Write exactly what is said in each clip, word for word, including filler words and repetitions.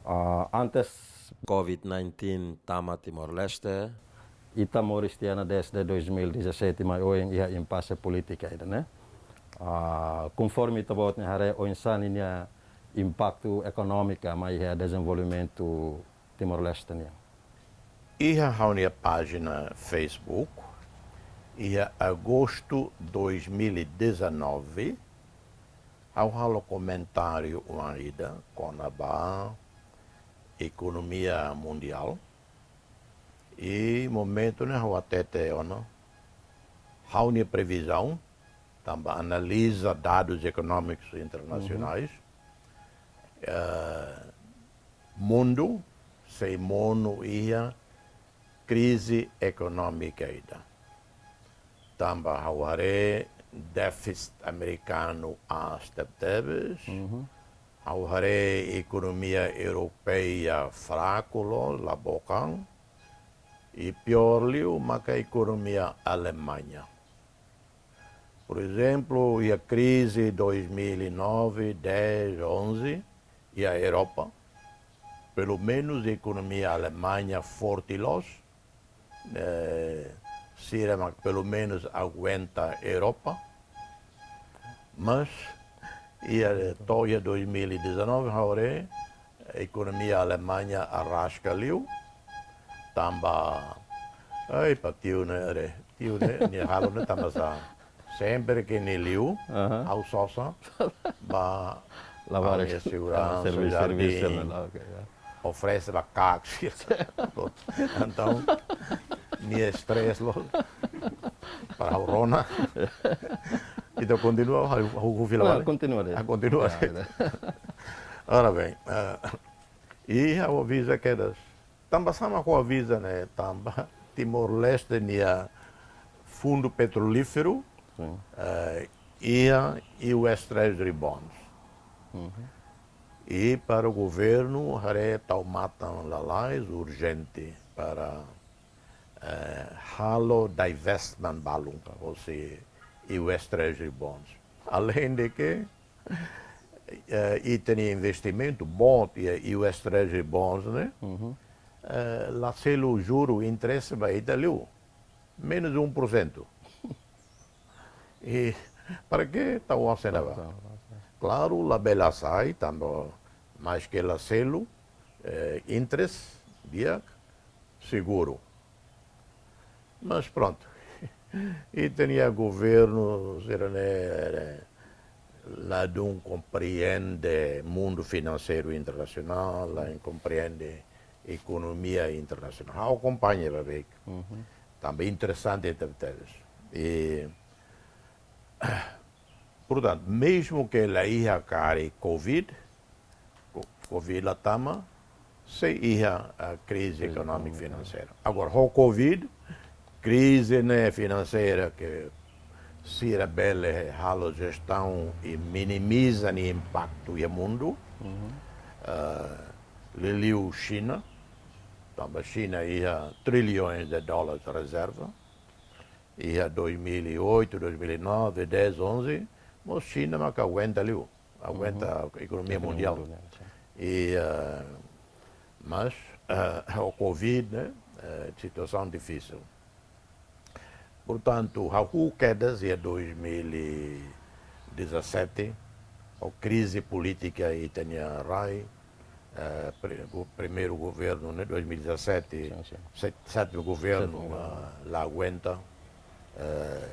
Ah, antes covid nineteen tama Timor-Leste, ita moris tiha ona desde dois mil e dezassete mai ohin iha impase polítika ida, ne'e. Ah, konforme ita-boot nia haree, oinsá ninia impaktu ekonómiku mai iha dezenvolvimentu Timor-Leste nian? Iha ha'u-nia pájina Facebook, iha agostu dois mil e dezanove, ha'u halo komentáriu oan ida kona-ba ekonomia mundiál. I momentu ne'e ha'u hatete ona ha'u-nia previzaun, tanba analiza dadus ekonómikus internasionais, eh, mundu sei monu iha krize ekonómika ida. Tanba ha'u haree défisit amerikanu aas tebetebes, ha'u haree ekonomia europeia fraku loos, la book an, i piór liu maka ekonomia Alemaña. Por ezemplu, iha krize dois mil e nove, dez, onze, iha Europa, pelumenus ekonomia Alemaña forte loos, eh, sira mak pelumenus aguenta Europa. Mas iha to'o iha dois mil e dezanove, ha'u haree ekonomia Alemaña arraska liu, tanba, ai, pa tiu ne'e, tiu ne'e, nia halo ne'e tanba sá? Sempre ke nia liu, ha'u sosa ba ha'u-nia seguransa, servisu, jardín, servisu, oke, ya. Oferese ba kak sira. Entaun, nia stress loos. Para ha'u rona. Ita kontinua, ha'u, ha'u, ha'u fila. Não, balik. Kontinua de'it. Ah, kontinua. Ya, ya. Ora bem, eh, i ha'u avisa kedas. Tanba sá mak ha'u avisa ne'e, tanba Timor-Leste nia fundu petrolíferu, sin, eh, iha U S Treasury bonds. I para governu haree tau matan lalais urjente para, eh, halo divestment balun, ou seja, U S Treasury bonds. Além de que, eh, ita-nia investimentu boot iha U S Treasury bonds ne'e, eh, la selu juru, interese ba ita liu. Menus um por cento. I para ke tau oan sena ba? Klaru, labele hasai, tanba maske la selu, eh, interese di'ak, seguru. Mas prontu. Ita-nia governu sira-ne'e ladún komprende mundu finanseiru internasionál, ladún komprende ekonomia internasionál. Ha'u akompaña ba bek. Tanba interesante tebetebes. I, portantu, mezmu ke la iha karik covid, ko-, covid la tama, sei iha, ah, krize ekonómika, ekonómika, finanseira. Agora, ho covid, krize ne'e finanseira ke sira bele halo jestaun i minimiza nia impaktu iha mundu. Ah, liuliu Xina, tanba Xina iha trilhões de dólares rezerva. Iha dois mil e oito, dois mil e nove, dez, onze, mas Xina maka aguenta liu, aguenta ekonomia mundiál. Ekonomia mundiál, sin. I, eh, mas, eh, ho covid, ne'e, eh, situasaun difisil. Portantu, ha'u hakarak iha dois mil e dezassete, ho krize polítika ita-nia rai, eh, pri-, go-, primeiru governu, ne'e, dois mil e dezassete, sin, sin, sé-, sétimu governu, sétimu governu, ah, la aguenta. Eh,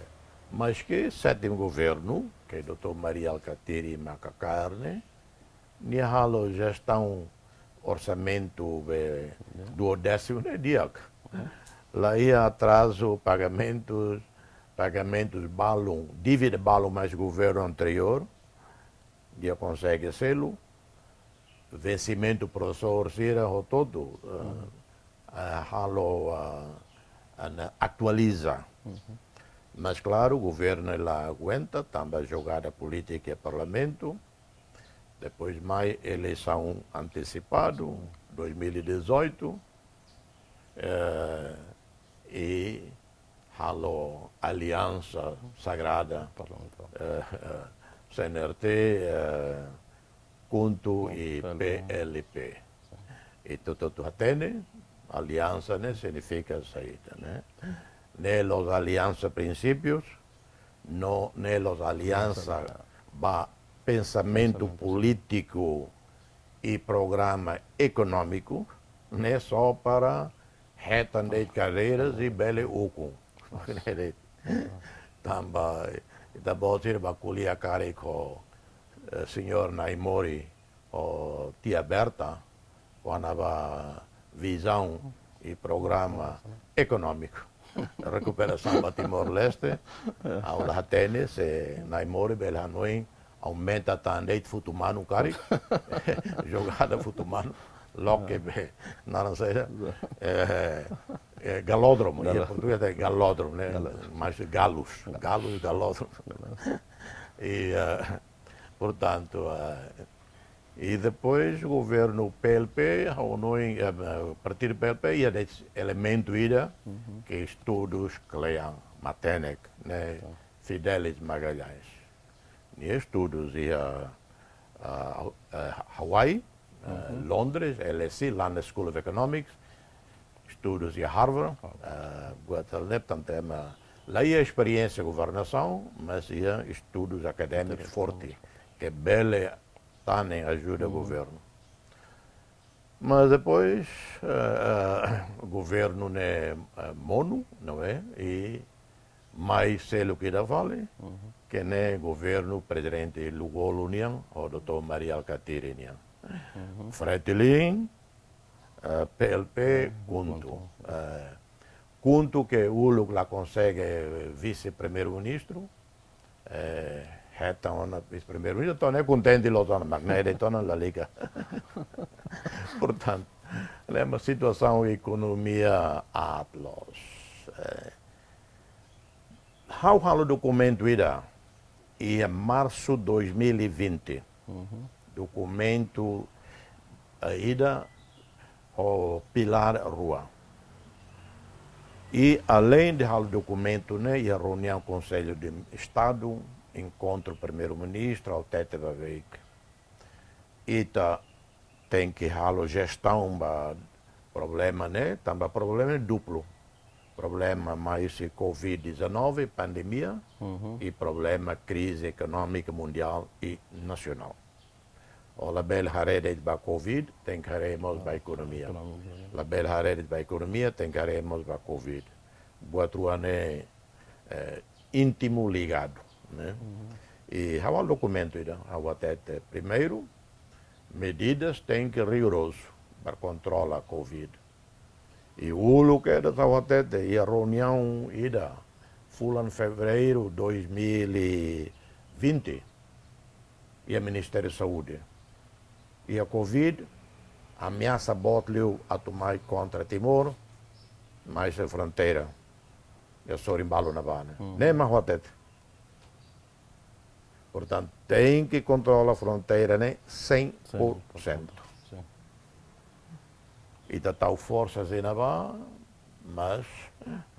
maske sétimu governu, ke doutór Mari Alkatiri maka kaer ne'e, nia halo jestaun orsamentu be, ya, duodésimu ne'e di'ak. Ya. La iha atrazu pagamentus, pagamentus balun, dívida balun mai governu anteriór, nia konsege selu, vensimentu profesór sira hotu-hotu, eh, eh, halo, eh, eh, atualiza. Mas klaru, governu la aguenta, tanba jogada polítika iha parlamentu. Depois mai eleisaun antesipadu, dois mil e dezoito, eh, i halo aliansa sagrada, parlamentu, eh, eh, C N R T, eh, KHUNTO i P L P. P L P. Ita hotu-hotu hatene, aliansa ne'e signifika saida, ne'e? Ne'e la'ós aliansa prinsípius, no, ne'e la'ós aliansa ba pensamentu polítiku i programa ekonómiku, ne'e só para hetan de'it kadeiras i bele ukun. Tanba, ita-boot sira bá ko'alia karik ho, eh, señór Naimori, ho tia Berta, kona-ba vizaun i programa ekonómiku. Rekuperasaun ba Timor-Leste, ha'u la hatene se Naimori bele hanoin aumenta tan de'it futu manu karik, jogada futu manu, loke be, naran saida, eh, eh, galódromu, iha portugés dehan galódromu, ne'e? Mas galus, galus, galódromu. I, eh, portantu, eh, i depois governu P L P, ha'u hanoin, eh, partidu P L P, iha de'it elementu ida ke estudus kle'an, matenek, ne'e? Fidelis Magalhães. Nia estudus iha, ah, eh, Hawaii, eh, Londres, L S E, London School of Economics, estudus iha Harvard, eh, buat hal ne'e, portantu, ema la iha esperiénsia governasaun, mas iha estudus akadémikus forte, ke bele tanen ajuda governu. Mas depois, eh, eh, governu ne'e, eh, monu, não é? I mai seluk ida fali, ke ne'e governu Prezidente Lú Golu nian, ho doutór Mari Alkatiri nian. Fretilin, eh, P L P, KHUNTO. Eh, KHUNTO ke uluk la konsege vise-primeiru-ministru, eh, hetan ona vise-primeiru-ministru, entaun ne'e kontente loos ona, mak ne'e de'it ona lalika. Portantu, lembra situasaun ekonomia aat loos. Eh, ha'u halo dokumentu ida, iha marsu dois mil e vinte. Dokumentu, eh, ida ho pilár rua. I aleinde halo dokumentu ne'e, iha reuniaun Konsellu de Estadu, enkontru Primeiru-Ministru, ha'u hatete ba Veik. Ita tenke halo jestaun ba problema ne'e, tanba problema ne'e duplu. Problema mai husi covid dezanove, pandemia, i problema krize ekonómika mundiál i nasionál. Ó labele haree de'it ba covid, tenke haree mós ba ekonomia. Ekonomia. Labele haree de'it ba ekonomia, tenke haree mós ba covid. Buat rua ne'e, eh, íntimu ligadu, ne'e? I ha'u halo dokumentu ida, ha'u hatete, primeiru, medidas tenke rigorozu para kontrola covid. I uluk kedas ha'u hatete, iha reuniaun ida, fulan Fevereiru dois mil e vinte, iha Ministériu Saúde. Iha covid, ameasa boot liu atu mai kontra Timor, mai husi fronteira, iha sorin balu ne'ebá ne'e. Ne'e mak ha'u hatete. Portantu, tenke kontrola fronteira ne'e cem por cento. Cem por cento. Sin. Ita tau forsa iha ne'ebá, mas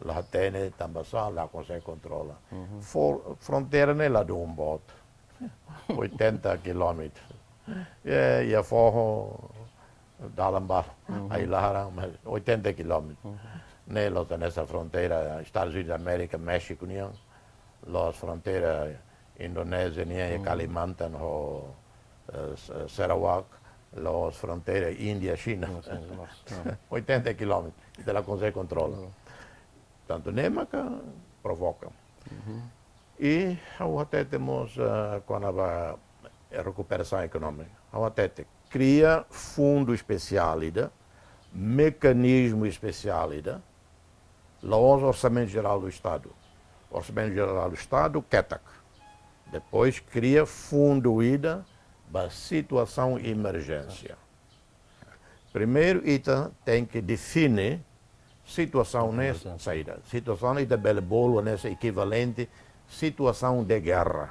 la hatene tanbasá, la konsege kontrola. For-, fronteira ne'e ladún boot. Oitenta kilómetrus. E, iha foho, dalan balu, ai-laran, mas oitenta kilómetrus. Ne'e la'ós hanesan fronteira Estadus Unidus da Amérika, Méxiku nian, la'ós fronteira Indonézia nian, iha Kalimantan ho, eh, S-, Sarawak, la'ós fronteira Índia, Xina. Oitenta kilómetrus, ita la konsege kontrola. Tantu ne'e maka provoka. I ha'u hatete mós, eh, kona-ba rekuperasaun ekonómika. Ha'u hatete, kria fundu espesiál ida, mekanizmu espesiál ida, la'ós Orsamentu Jerál do Estadu. Orsamentu Jerál do Estadu, ketak. Depois kria fundu ida ba situasaun emerjénsia. Primeiru, ita tenke define situasaun ne'e saida. Situasaun ne'e ita bele bolu hanesan ekivalente situasaun de guerra.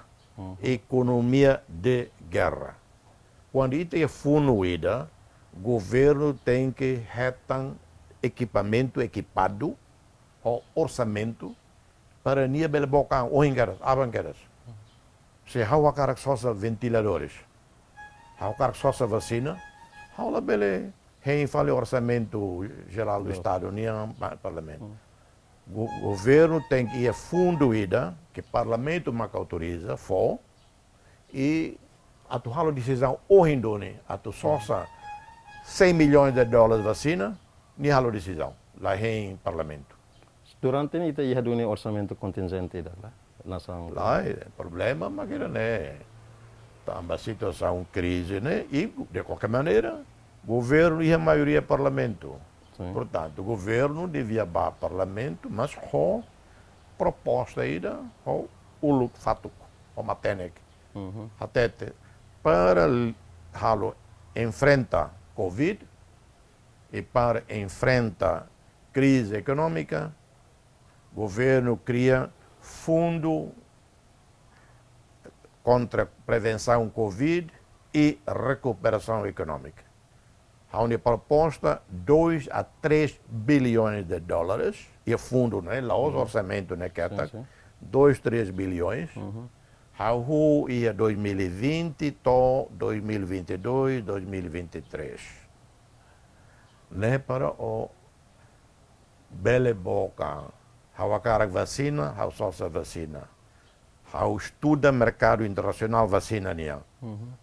Ekonomia de guerra. Kuandu ita iha funu ida, governu tenke hetan ekipamentu, ekipadu, ho orsamentu, para nia bele book an ohin kedas, aban kedas. Se ha'u hakarak sosa ventiladores, ha'u hakarak sosa vasina, ha'u labele hein fali Orsamentu Jerál do Estadu nian ba Parlamentu. Go-, governu tenke iha fundu ida ke Parlamentu mak autoriza fó, i atu halo desizaun ohin duni atu sosa cem milhões de dólares vasina, nia halo desizaun, la hein Parlamentu. Durante ne'e ita iha duni orsamentu kontinjente ida, la? Nasaun. Lae, problema mak ida-ne'e. Tanba situasaun krize ne'e, i de kualkér maneira, governu iha maioria Parlamentu. Sin. Portantu, governu devia ba Parlamentu, mas ho proposta ida, ho uluk fatuk, ho matenek. Hatete, para l-, halo enfrenta Covid i para enfrenta krize ekonómika, governu kria fundu kontra prevensaun Covid i rekuperasaun ekonómika. Ha'u-nia proposta dois a três bilhões de dólares, iha fundu ne'e, la'ós orsamentu ne'e ketak, dois, três bilhões. Ha'u huu iha dois mil e vinte to'o dois mil e vinte e dois, dois mil e vinte e três. Ne'e para ó bele boka. Ha'u hakarak vasina, ha'u sosa vasina. Ha'u estuda merkadu internasionál vasina nian.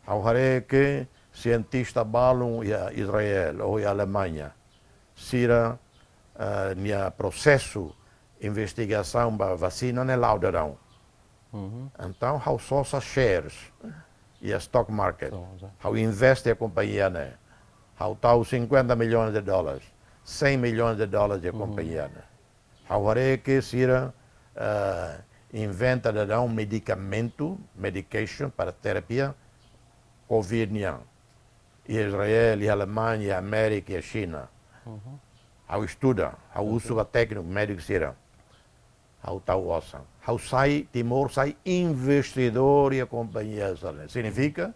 Ha'u haree ke sientista balun iha Israel ou iha Alemaña. Sira, eh, nia prosesu investigasaun ba vasina ne'e la'o daudaun. Entaun, ha'u sosa shares iha stock market. Ha'u investe iha kompañia ne'e. Ha'u tau cinquenta milhões de dólares, cem milhões de dólares iha kompañia ne'e. Ha'u haree ke sira, eh, inventa daudaun medikamentu, medication para terapia Covid nian. Iha Israel, iha Alemaña, iha Amérika, iha Xina. Ha'u estuda, ha'u husu ba tékniku, médiku sira. Ha'u tau osan. Ha'u sai, Timor sai investidór iha kompañia sira-ne'e. Signifika,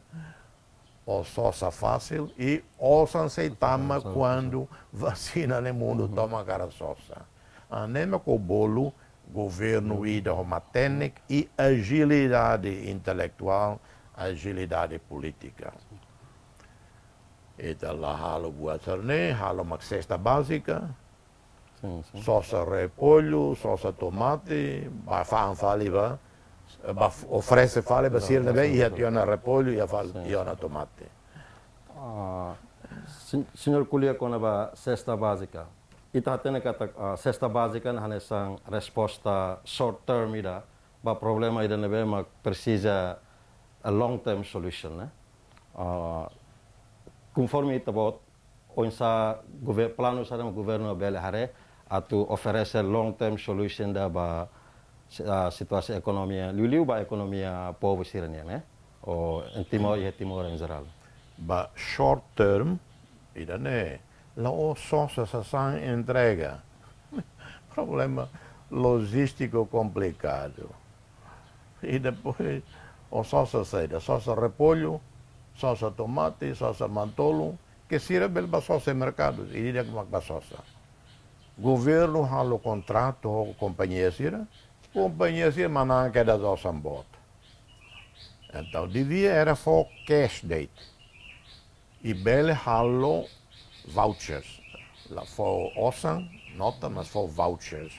ó sosa fasil i osan sei tama kuandu vasina ne'e mundu tomak hakarak sosa. Hanesan ne'e mak ó bolu governu ida ho matenek i ajilidade intelektuál, ajilidade polítika. Ita la halo buat sira-ne'e, halo mak sesta bázika, Sin, sin. Sosa repollu, sosa tomate, ba fa'an fali ba, ba f-, oferese fali ba sira ne'ebé iha tiha ona repollu, iha fali, iha ona tomate. Ah, sin-, señór ko'alia kona-ba sesta bázika. Ita hatene katak, ah, sesta bázika ne'e hanesan resposta short term ida ba problema ida ne'ebé mak presiza a long term solution, ne'e? Ah, konforme ita-boot, oinsá gover-, planu saida mak governu bele haree atu oferese long term solution ida ba si-, ah, situasaun ekonomia, liuliu ba ekonomia povu sira-nian, ne'e? Ou em Timor, iha Timor em geral. Ba short term, ida-ne'e, la'ós sosa sasán entrega. Problema lojístiku komplikadu. I depois, ó sosa saida, sosa repollu, sosa tomate, sosa manu-tolun, ke sira bele bá sosa iha merkadu, i ida-ne'e mak bá sosa. Governu halo kontratu ho kompañia sira, kompañia sira manán kedas osan boot. Entaun, devia era fó cash de'it. I bele halo vouchers. La fó osan, nota, mas fó vouchers.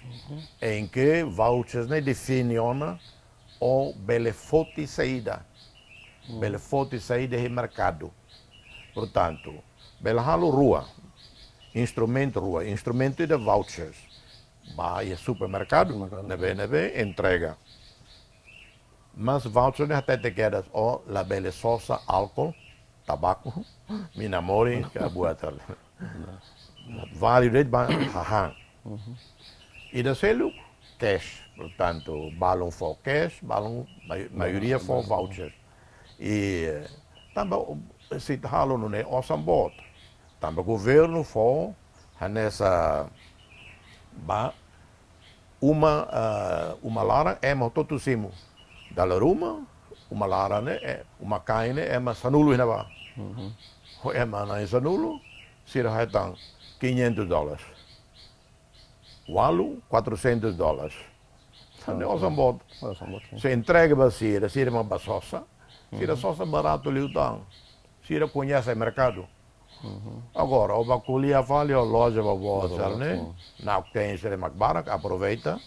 Em que vouchers ne'e define ona ó bele foti saida. Bele foti saida iha merkadu. Portantu, bele halo rua. Instrumentu rua. Instrumentu ida vouchers. Bá iha supermerkadu, ne'ebé, ne'ebé, entrega. Mas voucher ne'e hatete kedas ó labele sosa álkol, tabaku, mina-morin, ka buat sira. Válidu de'it ba hahán. Ida seluk, cash. Portantu, balun fó cash, balun mai-, maioria fó voucher. I, eh, tanba, eh, se halo nune'e osan boot. Tanba governu fó, hanesan ba uma, ah, uma laran ema hotu-hotu simu. Dala ruma, uma laran ne'e, eh, uma-kain ne'e, ema sanulu iha ne'ebá. Ho ema na'in sanulu, sira hetan quinhentos dólares. Ualu, quatrocentos dólares. Hanesan ne'e osan boot. Osan boot, sin. Se entrega ba sira, sira mak bá sosa. Sira sosa baratu liután. Sira koñese merkadu. Agora, ó bá ko'alia fali, ó loja ba boot, loja ba boot, ne'e? Sin. Nakten sira mak barak, aproveita.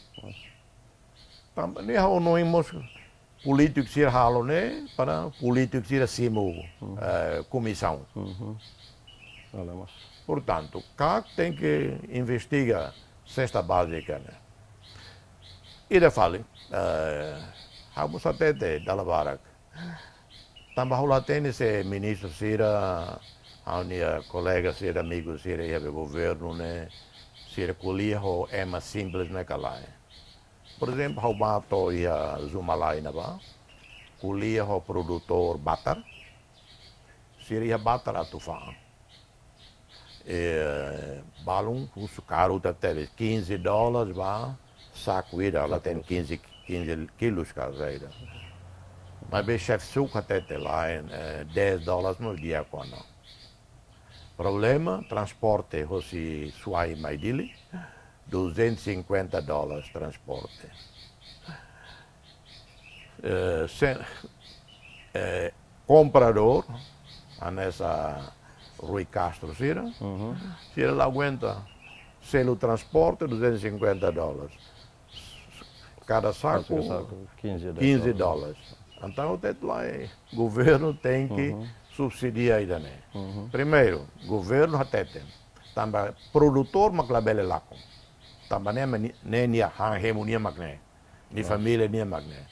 Tanba ne'e ha'u hanoin mós polítiku sira halo ne'e para polítiku sira simu, eh, komisaun. Portantu, KAK tenke investiga sesta bázika ne'e. Ida fali, eh, ha'u mós hatete dala barak. Tanba ha'u la hatene se ministru sira, ha'u-nia kolega sira, amigu sira iha be governu ne'e, sira ko'alia ho ema simples ne'e ka lae. Por ezemplu, ha'u bá to'o iha Zumalai ne'ebá, ko'alia ho produtór batar, sira iha batar atu fa'an. Eh, balun husu karu tebes, quinze dólares ba saku ida, la hatene quinze, quinze kilos ka saida. Maibé xefe suku hatete lae, eh, dez dólares mós di'ak ona. Problema, transporte hosi Suai mai Dili, duzentos e cinquenta dólares transporte. Eh, se, eh, kompradór, hanesan Rui Castro sira, sira la aguenta. Selu transporte, duzentos e cinquenta dólares. Kada saku, kada saku, quinze dólares. Entaun, hatete lae, governu tenke subsidia ida-ne'e. Primeiru, governu hatete, tanba produtór mak labele lakon. Tanba ne'e, ne'e nia han hemu nian mak ne'e. Nia família nian mak ne'e.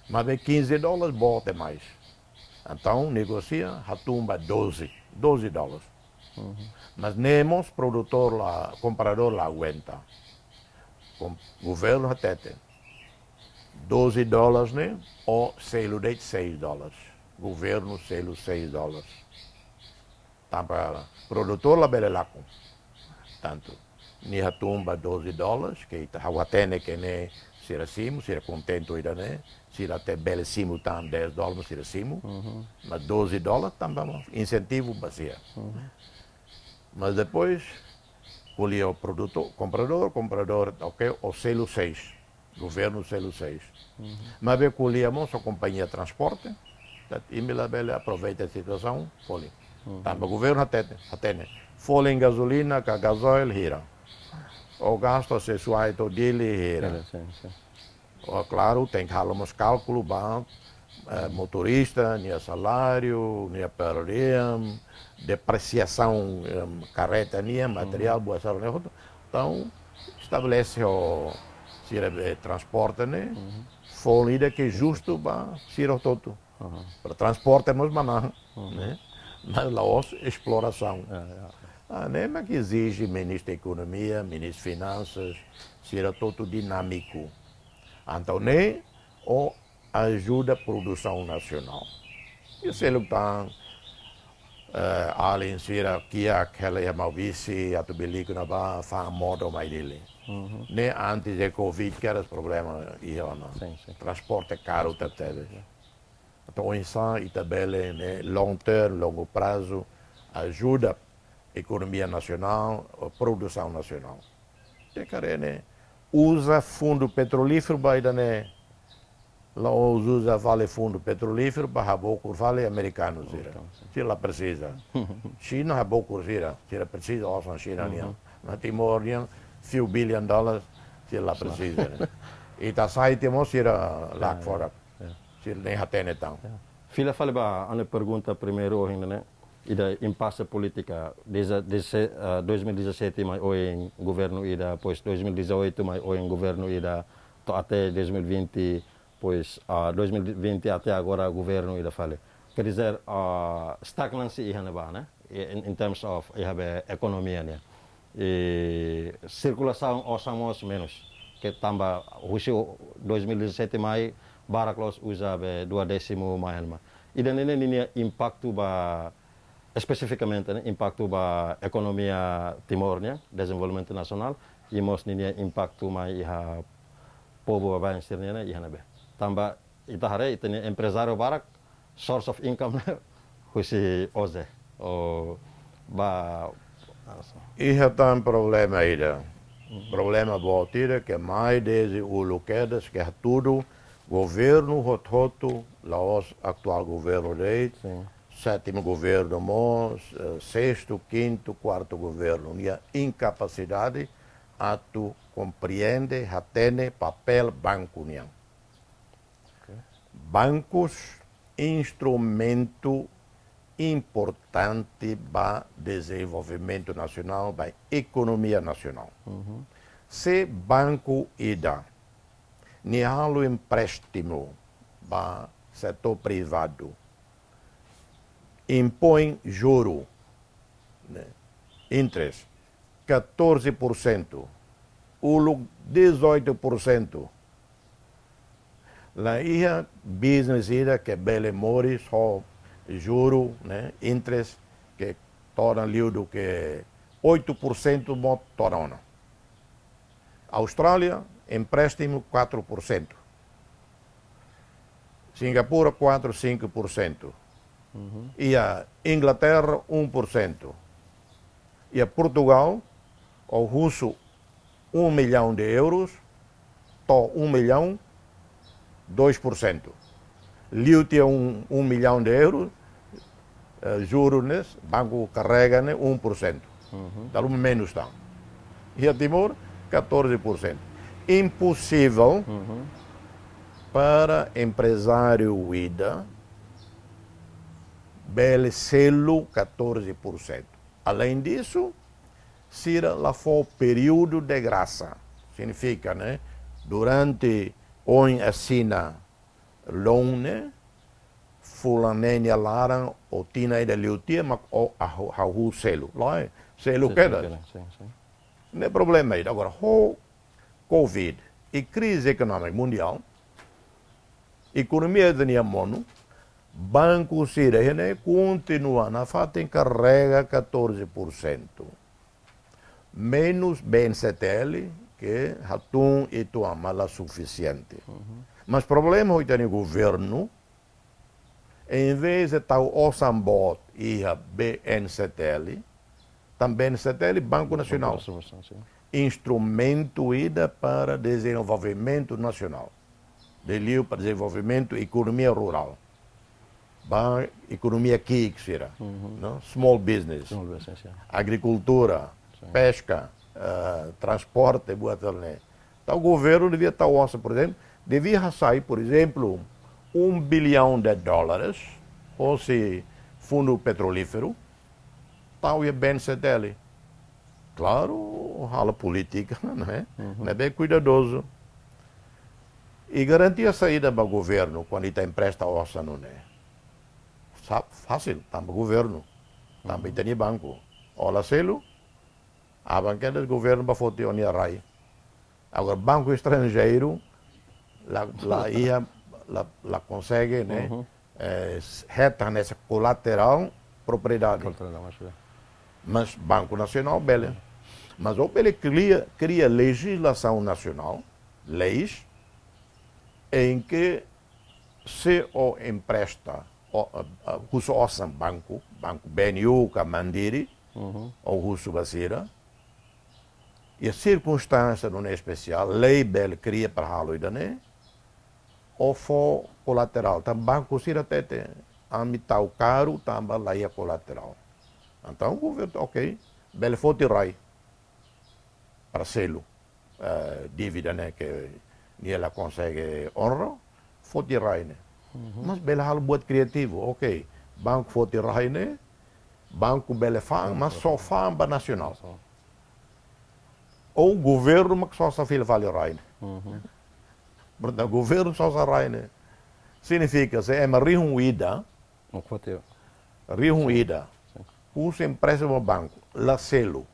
Maibé quinze dólares boot demais. Entaun, negosia, hatún ba doze, doze dólares. Mas ne'e mós produtór la, kompradór la aguenta. Kom-, governu hatete, doze dólares ne'e, ó selu de'it seis dólares. Governu selu seis dólares. Tanba produtór labele lakon. Tantu, nia hatún ba doze dólares, ke ita, ha'u hatene ke ne'e sira simu, sira kontente ho ida-ne'e, sira até bele simu tan dez dólares, sira simu, mas doze dólares tanba mós insentivu ba sira. Mas depois, ko'alia ho produtór, kompradór, kompradór, ok, ó selu seis. Governu selu seis. Maibé ko'alia mós ho kompañia transporte, atu imi labele aproveita situasaun, folin. Tanba governu hatete, hatene. Folin gazolina ka gazóil hira. Ó gastu husi Suai to'o Dili hira. Hira, sin, sin. Ó, klaru, tenke halo mós kálkulu ba, eh, motorista, nia saláriu, nia per diem, depresiasaun, em, karreta nian, materiál, buat sira-ne'e hotu. Entaun, estabelese ho sira be transporte ne'e, folin ida ke justu ba sira hotu. Para transporte mós manán, ne'e? Mas la'ós esplorasaun. Ah, ne'e mak ezije Ministru Ekonomia, Ministru Finansas, sira hotu dinámiku. Entaun ne'e, ó ajuda produsaun nasionál. I seluk tan, eh, alin sira kiak hela iha Maubisse, atu bele kona-ba fa'an modo mai Dili. Ne'e antes de covid kedas problema iha ona. Sin, sin. Transporte karu tebetebes. Entaun oinsá ita bele, ne'e, long term, longu prazu, ajuda ekonomia nasionál, produsaun nasionál. Ita haree ne'e, uza fundu petrolíferu ba ida-ne'e, la'ós uza fali fundu petrolíferu ba habokur fali amerikanu sira. Amerikanu, sin. Sira la presiza. Xina habokur sira, sira presiza osan Xina nian. Mas Timor nian, few billion dollars, sira la presiza, ne'e. Ita sai Timor sira lakfodak. Sira ne'e hatene tan. Fila fali ba ha'u-nia pergunta primeiru ohin ne'e, ida impase polítika, desde, desde, ah, dois mil e dezassete mai ohin governu ida, depois dois mil e dezoito mai ohin governu ida, to'o até dois mil e vinte, depois, ah, dois mil e vinte até agora governu ida fali. Quer dizer, ah, stagnansi iha ne'ebá, ne'e? In, in terms of iha be ekonomia nian. I sirkulasaun osan mós menus. Ke tanba husi dois mil e dezassete mai barak loos uza be dua désimu mai hanesan ne'e. Ida-ne'e ninia impaktu ba espesifikamente, ne'e, impaktu ba ekonomia Timor nian, dezenvolvimentu nasionál, i mós ninia impaktu mai iha povu baibain sira-nian, ne'e, iha ne'ebé. Tanba ita haree, ita-nia emprezáriu barak, source of income husi OZE, ou ba, iha tan problema ida. Problema boot ida ke mai dezde uluk kedas ke hatudu governu hotu-hotu, la'ós atuál governu de'it, sin, sétimu governu mós, eh, sestu, kintu, kuartu governu nian inkapasidade atu komprende, hatene papél banku nian. Oke. Bankus instrumentu importante ba dezenvolvimentu nasionál, ba ekonomia nasionál. Uhum. Se banku ida nia halo empréstimu ba setór privadu, impoin juru, ne'e, interest, catorze por cento, uluk dezoito por cento. La iha business ida ke bele moris ho juru, ne'e, interest ke todan liu duké oito por cento mós todan ona. Austrália, empréstimu quatro por cento. Singapura, quatro, cinco por cento. Uhum. Iha Inglaterra, um por cento. Iha Portugal, ó husu um milhão de euros, to'o um milhão, dois por cento. Liu tiha um, um milhão de euros, eh, juru ne'e, banku karrega ne'e um por cento. Uhum. Dalu menus tan. Iha Timor, catorze por cento. Impossível, uhum, para emprezáriu ida bele selu catorze por cento. Além disso, sira la fó períodu de grasa. Signifika, ne'e, durante oin asina loan ne'e, fulan neen nia laran, ó tinan ida liu tiha, mak ó, ah, hahú selu. Lae, selu, sin, kedas. Sin, sin, sin. Ne'e problema ida. Agora, ho covid i krize ekonómika mundiál, ekonomia ita-nia monu, banku sira ne'e kontinua nafatin karrega catorze por cento. Menus B N C T L, ke hatún uitoan, mas la sufisiente. Uhum. Mas problema ho ita-nia governu, em vez de tau osan boot iha B N C T L, tan B N C T L, Banku Nasionál. Banku Nasionál, sin. Instrumentu ida para dezenvolvimentu nasionál. Liuliu para dezenvolvimentu ekonomia rurál. Ba ekonomia ki'ik sira, uhum, no? Small business. Small business, ya. Agrikultura, sin, peska, eh, transporte, buat sira-ne'e. Entaun, governu devia tau osan, por ezemplu, devia hasai, por ezemplu, um bilhão de dólares, hosi fundu petrolíferu, tau iha B N C T L. Klaru, halo polítika, ne'e? Uhum. Ne'ebé kuidadozu. I garantia saida ba governu, kuandu ita empresta osan nune'e? Sa-, fasil, tanba governu. Tanba, uhum, ita-nia banku. Ó la selu, aban kedas governu bá foti ó-nia rai. Agora, banku estranjeiru, la, la iha, la, la konsege, ne'e? Uhum. Eh, s-, hetan hanesan kolaterál propriedade. Kolaterál, mas, ya. Mas Banku Nasionál bele. Uhum. Mas ó bele kria, kria lejizlasaun nasionál, leis, em que se ó empresta, ó, ah, ah, husu osan banku, banku B N U ka Mandiri, uhum, ó husu ba sira, iha sirkunstánsia nune'e espesiál, lei bele kria para halo ida-ne'e, ó fó kolaterál. Tanba banku sira hatete, ami tau karu, tanba la iha kolaterál. Entaun, governu, ok, bele foti rai para selu, eh, dívida ne'e ke nia la konsege onra, foti rai ne'e. Uhum. Mas bele halo buat kriativu, ok, banku foti rai ne'e, banku bele fa'an, mas só fa'an ba nasionál. Só. Ou governu mak sosa fila fali rai ne'e. Uhum. Portantu, governu sosa rai ne'e. Signifika, se ema rihun ida, mak foti. Rihun ida. Sin. Husu empréstimu ba banku, la selu.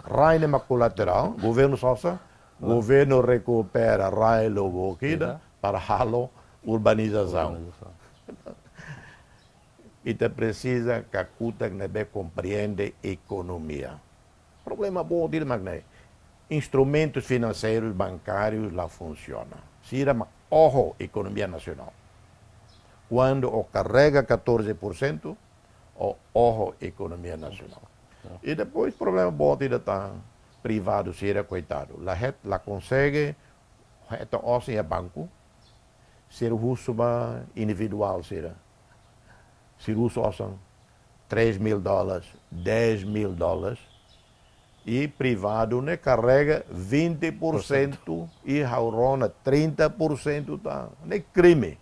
Rai ne'e mak kolaterál, governu sosa, ah, governu rekupera rai lubuk ida, ida, para halo urbanizasaun. Urbanizasaun. Ita presiza kakutak ne'ebé komprende ekonomia. Problema boot ida mak ne'e. Instrumentus finanseirus bankárius la funsiona. Sira mak oho ekonomia nasionál. Kuandu ó karrega catorze por cento, ó oho ekonomia nasionál. I depois problema boot ida tan, privadu sira, koitadu. La het-, la konsege hetan osan iha banku, sira husu ba individuál sira. Sira uza osan três mil dólares, dez mil dólares, i privadu ne'e karrega vinte por cento i ha'u rona trinta por cento tan. Ne'e krime.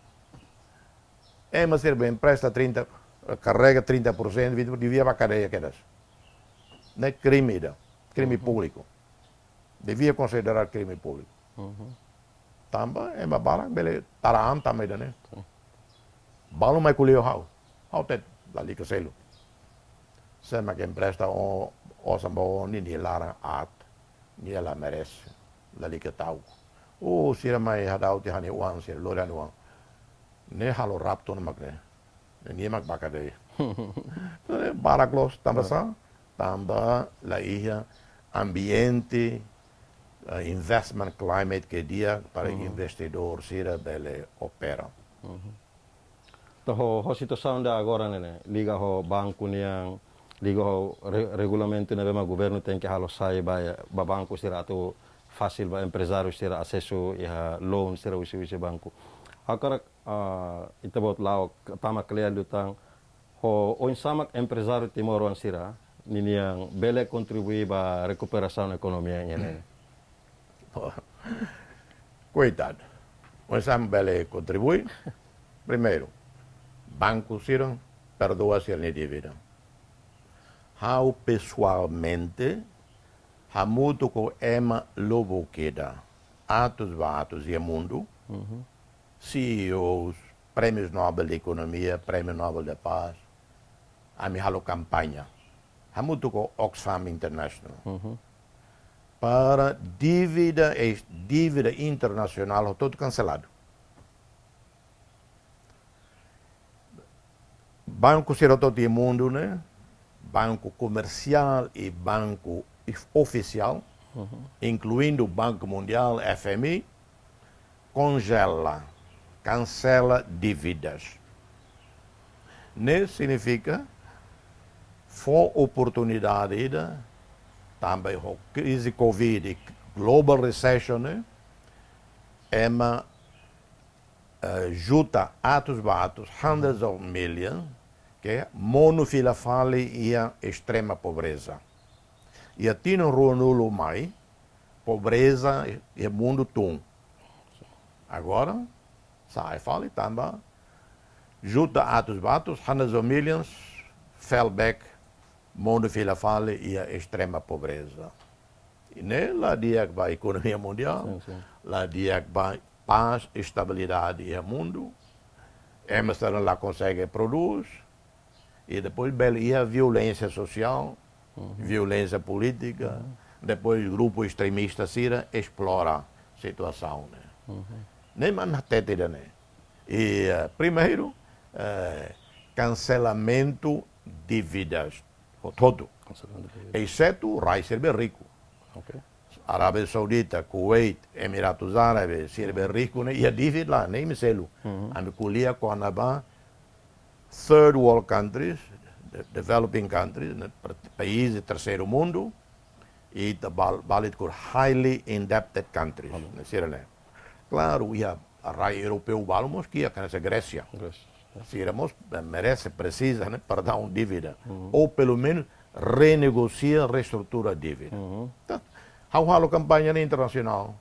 Ema sira be empresta trinta, karrega trinta por cento, vinte por cento, devia ba kadeia kedas. Ne'e krime ida, krime públiku. Devia konsidera krime públiku. Tanba ema barak bele tara an tanba ida-ne'e. Balu mai ko'alia ho ha'u. Ha'u hatete, lalika selu. Sé mak empresta o, osan ba o, nia laran aat, nia la merese, lalika ta'uk. O, sira mai hadau tiha nia oan, sira lori nia oan. Ne'e halo rapto mak ne'e. Ne'e nia mak ba kadeia. Barak loos, tanba sá? Tanba la iha ambiente, eh, investment climate ke di'ak para investidór sira bele opera. Entaun, ho, ho situasaun ida agora ne'e, ne'e, liga ho banku nian, liga ho re-, regulamentu ne'ebé mak governu tenke halo sai ba, ba banku sira atu fasil ba emprezáriu sira asesu iha loan sira husi, husi banku. Agora, ah, ita-boot la'o tama kle'an liután, ho oinsá mak emprezáriu timoroan sira ninian bele kontribui ba rekuperasaun ekonomia nian ne'e? Koitadu. Oinsá mak bele kontribui? Primeiru, banku sira perdua sira-nia dívida. Ha'u pesoalmente, hamutuk ho ema lubuk ida, atus ba atus iha mundu, C E Os, Prémius Nobel de Ekonomia, Prémiu Nobel da Paz, ami halo kampaña hamutuk ho Oxfam International para dívida, eh, dívida internasionál hotu-hotu kanseladu. Banku sira hotu iha mundu ne'e, banku komersiál i banku if-, ofisiál, inkluindu Banku Mundiál, F M I, konjela, kansela dívidas. Ne'e signifika fó oportunidade ida, tanba ho krize Covid i global recession ne'e, ema, eh, juta atus ba atus, hundreds of millions, ke monu fila fali iha estrema pobreza. Iha tinan ruanulu mai, pobreza iha mundu tun. Agora, sa'e fali tanba juta atus ba atus, hundreds of millions, fell back, monu fila fali iha estrema pobreza. I ne'e la di'ak ba ekonomia mundiál, la di'ak ba pás, estabilidade iha mundu. Ema sira la konsege prodús. I depois bele iha violénsia sosiál, violénsia polítika. Depois grupu estremista sira esplora situasaun ne'e. Ne'e mak ita hatete ida-ne'e. I, eh, primeiru, eh, kanselamentu dívidas hotu-hotu. Kanselamentu dívidas. Exetu rai sira be riku. Ok. Arábia Saudita, Kuwait, Emiratus Árabes, sira be riku ne'e iha dívida ne'e imi selu. Ami ko'alia kona-ba third world countries, de-, developing countries, ne'e, per-, país de terceiro mundo, i ita bal-, bali tuku highly indebted countries, ne'e sira ne'e. Klaru, iha rai europeu balu mós kiak, hanesan Grésia. Grésia. Sira mós merese, presiza, ne'e, perdaun dívida. Ou pelumenus renegosia, reestrutura dívida. Tá. Ha'u halo kampaña ne'e internasionál.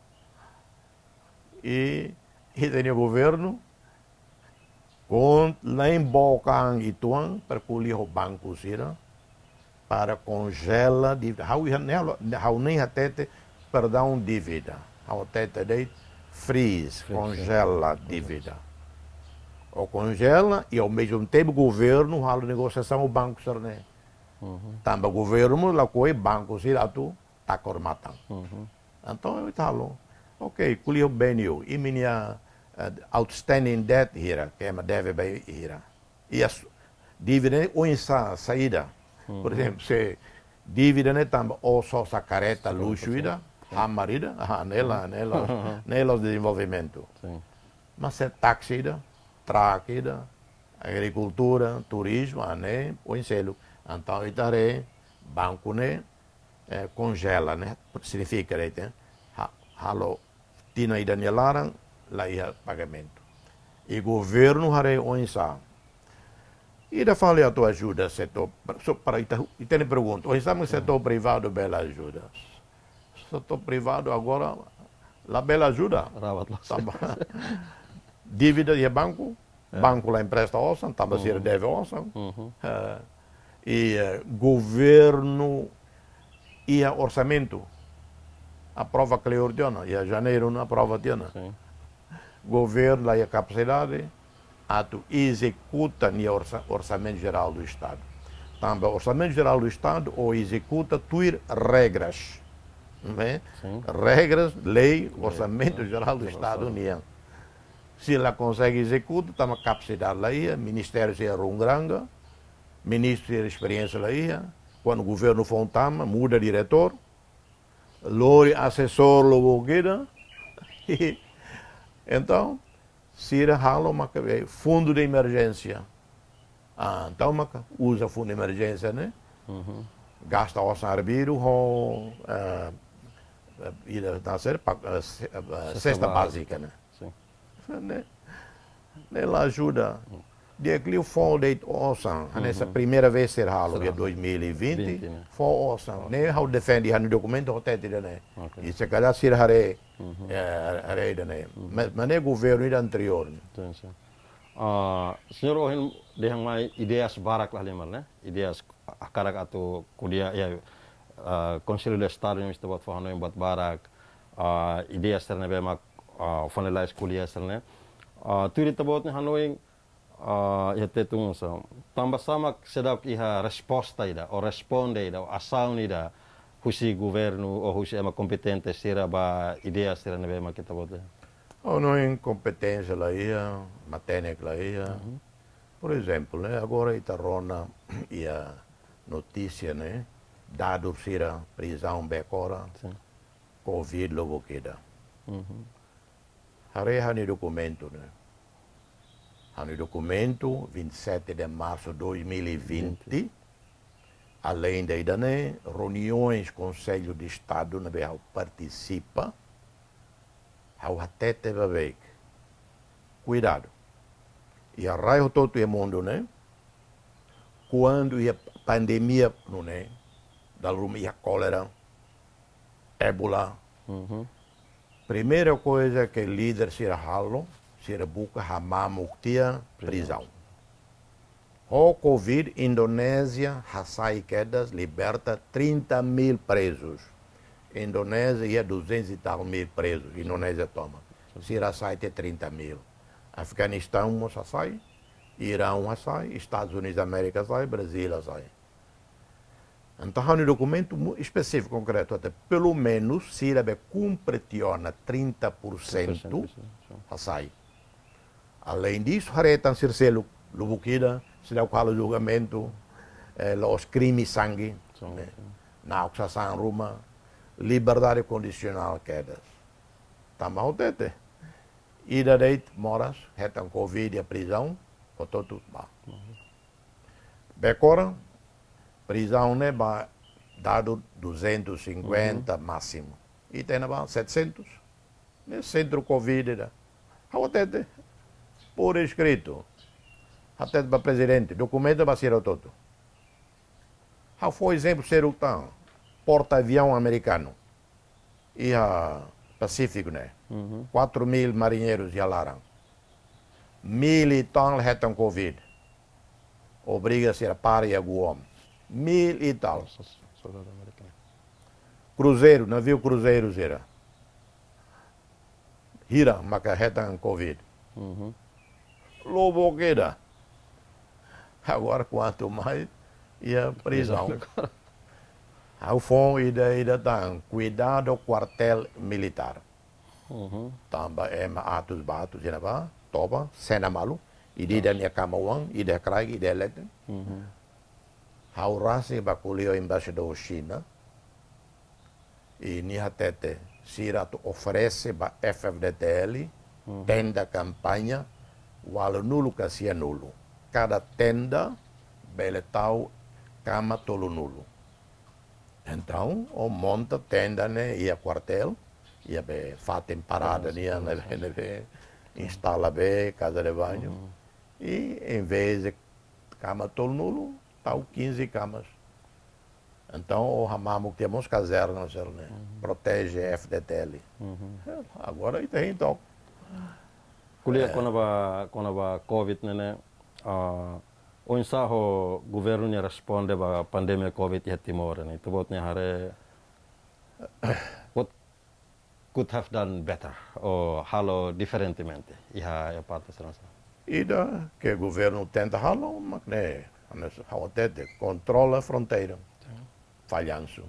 I, i ita-nia governu, kon lain boka an ituan, para ko'alia ho banku sira, para konjela dívida. Ha'u iha ne'e, ha'u ne'e hatete perdaun dívida. Ha'u hatete de'it freeze, freeze, konjela dívida. Ou konjela, i ao mesmo tempo governu halo negosiasaun ho banku sira-ne'e. Tanba governu lakohi banku sira atu takor matan. Entaun, ita halo. Ok, ko'alia ho B N U, imi-nia, eh, outstanding debt hira, ke ema deve ba hira. I as-, dívida ne'e oinsá saida. Por ezemplu, se dívida ne'e tanba o sosa kareta luxu ida, Hummer ida, ah, ne'e la, ne'e la, ne'e la'ós dezenvolvimentu. Sin. Mas se táksi ida, truck ida, agrikultura, turizmu, ah, ne'e, oin seluk. Entaun, ita haree, banku ne'e, eh, konjela, ne'e, signifika de'it, eh, ha-, halo tinan ida nia laran, la iha pagamentu. I governu haree oinsá. Ida fali atu ajuda setór, so para ita, ita-nia pergunta, oinsá mak setór privadu bele ajuda? Setór privadu agora labele ajuda. Rawat loos. Tanba dívida iha banku, banku la empresta osan, tanba sira deve osan. Eh, i, eh, governu iha orsamentu, aprova kleur tiha ona, iha janeiru ne'e aprova tiha ona. Sin. Governu la iha kapasidade atu ezekuta nia orsa-, Orsamentu Jerál do Estadu. Tanba Orsamentu Jerál do Estadu o ezekuta tuir regras, ne'e? Sin. Regras, lei, Orsamentu Jerál do Estadu nian. Se la konsege ezekuta, tanba kapasidade la iha, ministériu sira runguranga, ministru sira esperiénsia la iha, kuandu governu foun tama, muda diretór, lori asesór lubuk ida. Entaun, sira halo maka be fundu de emerjénsia. Ah, entaun maka uza fundu de emerjénsia ne'e. Gasta osan arbiru ho, eh, eh, ida, na ser, pa-, eh, se-, eh, sesta bázika ne'e. Sin. Ne'e, ne'e la ajuda. Di'ak liu fó de'it osan, hanesan primeira vez sira halo, iha dois mil e vinte, fó osan. Ne'e ha'u defende, ha'u-nia dokumentu hatete ida-ne'e. Ok. I se kalhar sira haree, eh, haree ida-ne'e. Ma, maibé governu ida anteriór. Sin, sin. Ah, señór ohin dehan mai ideias barak la halimar, ne'e? Ideias hakarak atu ko'alia, iha, ah, Konsellu de Estadu nian mesti buat fó hanoin buat barak, ah, ideia sira ne'ebé mak, ah, finalize ko'alia sira-ne'e. Ah, tuir ita-boot nia hanoin, ah, iha Tetun osan, tanbasá mak seidauk iha resposta ida, ou responde ida, ou asaun ida, husi governu, ou husi ema kompetente sira ba ideia sira ne'ebé mak ita-boot nia? Ha'u hanoin kompeténsia la iha, matenek la iha. Por ezemplu, ne'e, agora ita rona iha notísia, ne'e, dadus sira prizaun Becora, sin, covid lubuk ida. Haree ha'u-nia dokumentu, ne'e. Ha'u-nia dokumentu, vinte e sete de março dois mil e vinte. Aleinde ida-ne'e, reuniões Konsellu de Estadu ne'ebé ha'u partisipa, ha'u hatete ba baik. Kuidadu. Iha rai hotu-hotu iha mundu ne'e, kuandu iha pandemia nune'e, dala ruma iha kólera, ébola. Primeira coisa que líder sira halo, sira buka hamamuk tiha prizaun. Ho covid, Indonézia hasai kedas liberta trinta mil prezus. Indonézia iha duzentos e tal mil prezus, Indonézia tomak. Sira hasai tiha trinta mil. Afeganistaun mós hasai, Iraun hasai, Estadus Unidus Amérika hasai, Brazíl hasai. Entaun, ha'u-nia dokumentu mu-, espesífiku, konkretu, hatete pelumenus sira be kumpre tiha ona trinta por sentu hasai. Além disso, haree tan sira seluk lubuk ida, sira halo julgamentu, eh, la'ós krime sangi, ne'e, na'ok sasán ruma, liberdade kondisionál kedas. Tanba hatete, ida de'it moras, hetan covid iha prizaun, hotu-hotu bá. Becora, prizaun ne'e ba dadu duzentos e cinquenta másimu. Ita iha ne'ebá setecentos. Ne'e sentru covid ida. Ha'u hatete, por escrito. Hatete ba prezidente, dokumentu ba sira hotu-hotu. Ha'u fó ezemplu seluk tan, porta-aviaun amerikanu iha Pasífiku ne'e. Quatro mil marinheirus iha laran. Mil e tal hetan covid. Obriga sira para iha Guam. Mil e tal. Nossa, soldadu amerikanu. Kruzeiru, naviu kruzeiru sira. Hira maka hetan covid. Lubuk ida. Agora, quanto mais iha prizaun. Prizaun agora. Ha'u fó ida, ida tan, kuidadu kuartél militár. Tanba ema atus ba atus iha ne'ebá, toba, sena malu, ida-idak nia kama-oan, ida iha kraik, ida iha leten. Ha'u rasik bá ko'alia ho embaixadór Xina, i nia hatete, sira atu oferese ba F F D T L, tenda kampaña, ualunulu ka sianulu. Kada tenda bele tau kama tolunulu. Entaun, ó monta tenda ne'e iha kuartél, iha be fatin parada nian, ne'ebé, ne'ebé instala be, casa de banho. I, em vez de kama tolunulu, tau quinze kamas. Entaun, o hamamuk tiha mós kazerna, sel ne'e. Uhum. Proteje F D T L. Uhum. Eh, agora ita entaun. Ko'alia, eh, kona-ba, kona-ba covid ne'e, ne'e, ah, oinsá ho governu nia responde ba pandemia covid iha Timor ne'e. Ita-boot nia haree, what could have done better, ou halo diferentemente, iha, iha parte sira-ne'e? Ida ke governu tenta halo, mak ne'e, hanesan ha'u hatete, kontrola fronteira. Sin. Fallansu.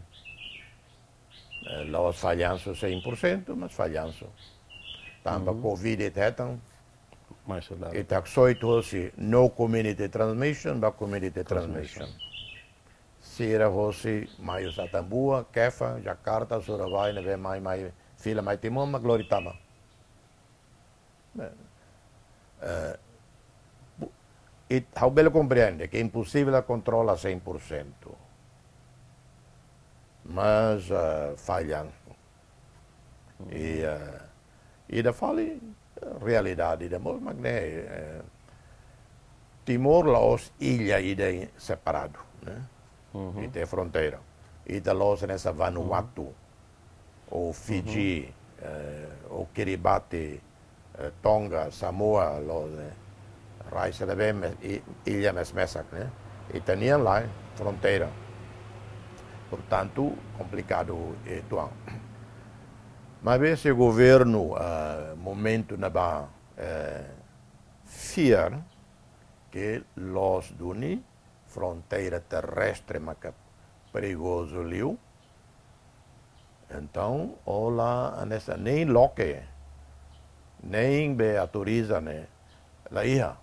Eh, la'ós fallansu cem por cento, mas fallansu. Tanba, uhum, covid ita hetan, mais saudável, ita haksoit hosi no community transmission ba community transmission. Transmission. Sira hosi mai husi Atambua, Kefa, Jakarta, Surabaya, ne'ebé mai, mai fila mai Timor, mak lori tama. Eh, eh, bu-, it-, ha'u bele komprende ke imposivel atu kontrola cem por cento. Mas, eh, fallan. I, eh, ida fali, eh, realidade ida mós, mak ne'e, eh, Timor la'ós illa ida separadu, ne'e? Uhum. Ita iha fronteira. Ita la'ós hanesan Vanuatu, uhum, ou Fiji, uhum, eh, ou Kiribati, eh, Tonga, Samoa, la'ós, eh, rai sira ne'ebé me-, i-, illa mes-, mesak, ne'e? Ita-nian lae, fronteira. Portantu, komplikadu, eh, uitoan. Maibé se governu, ah, momentu ne'ebá, eh, fiar ke loos duni, fronteira terrestre maka perigozu liu. Entaun, o la hanesan nein loke, nein be autoriza ne'e, la iha,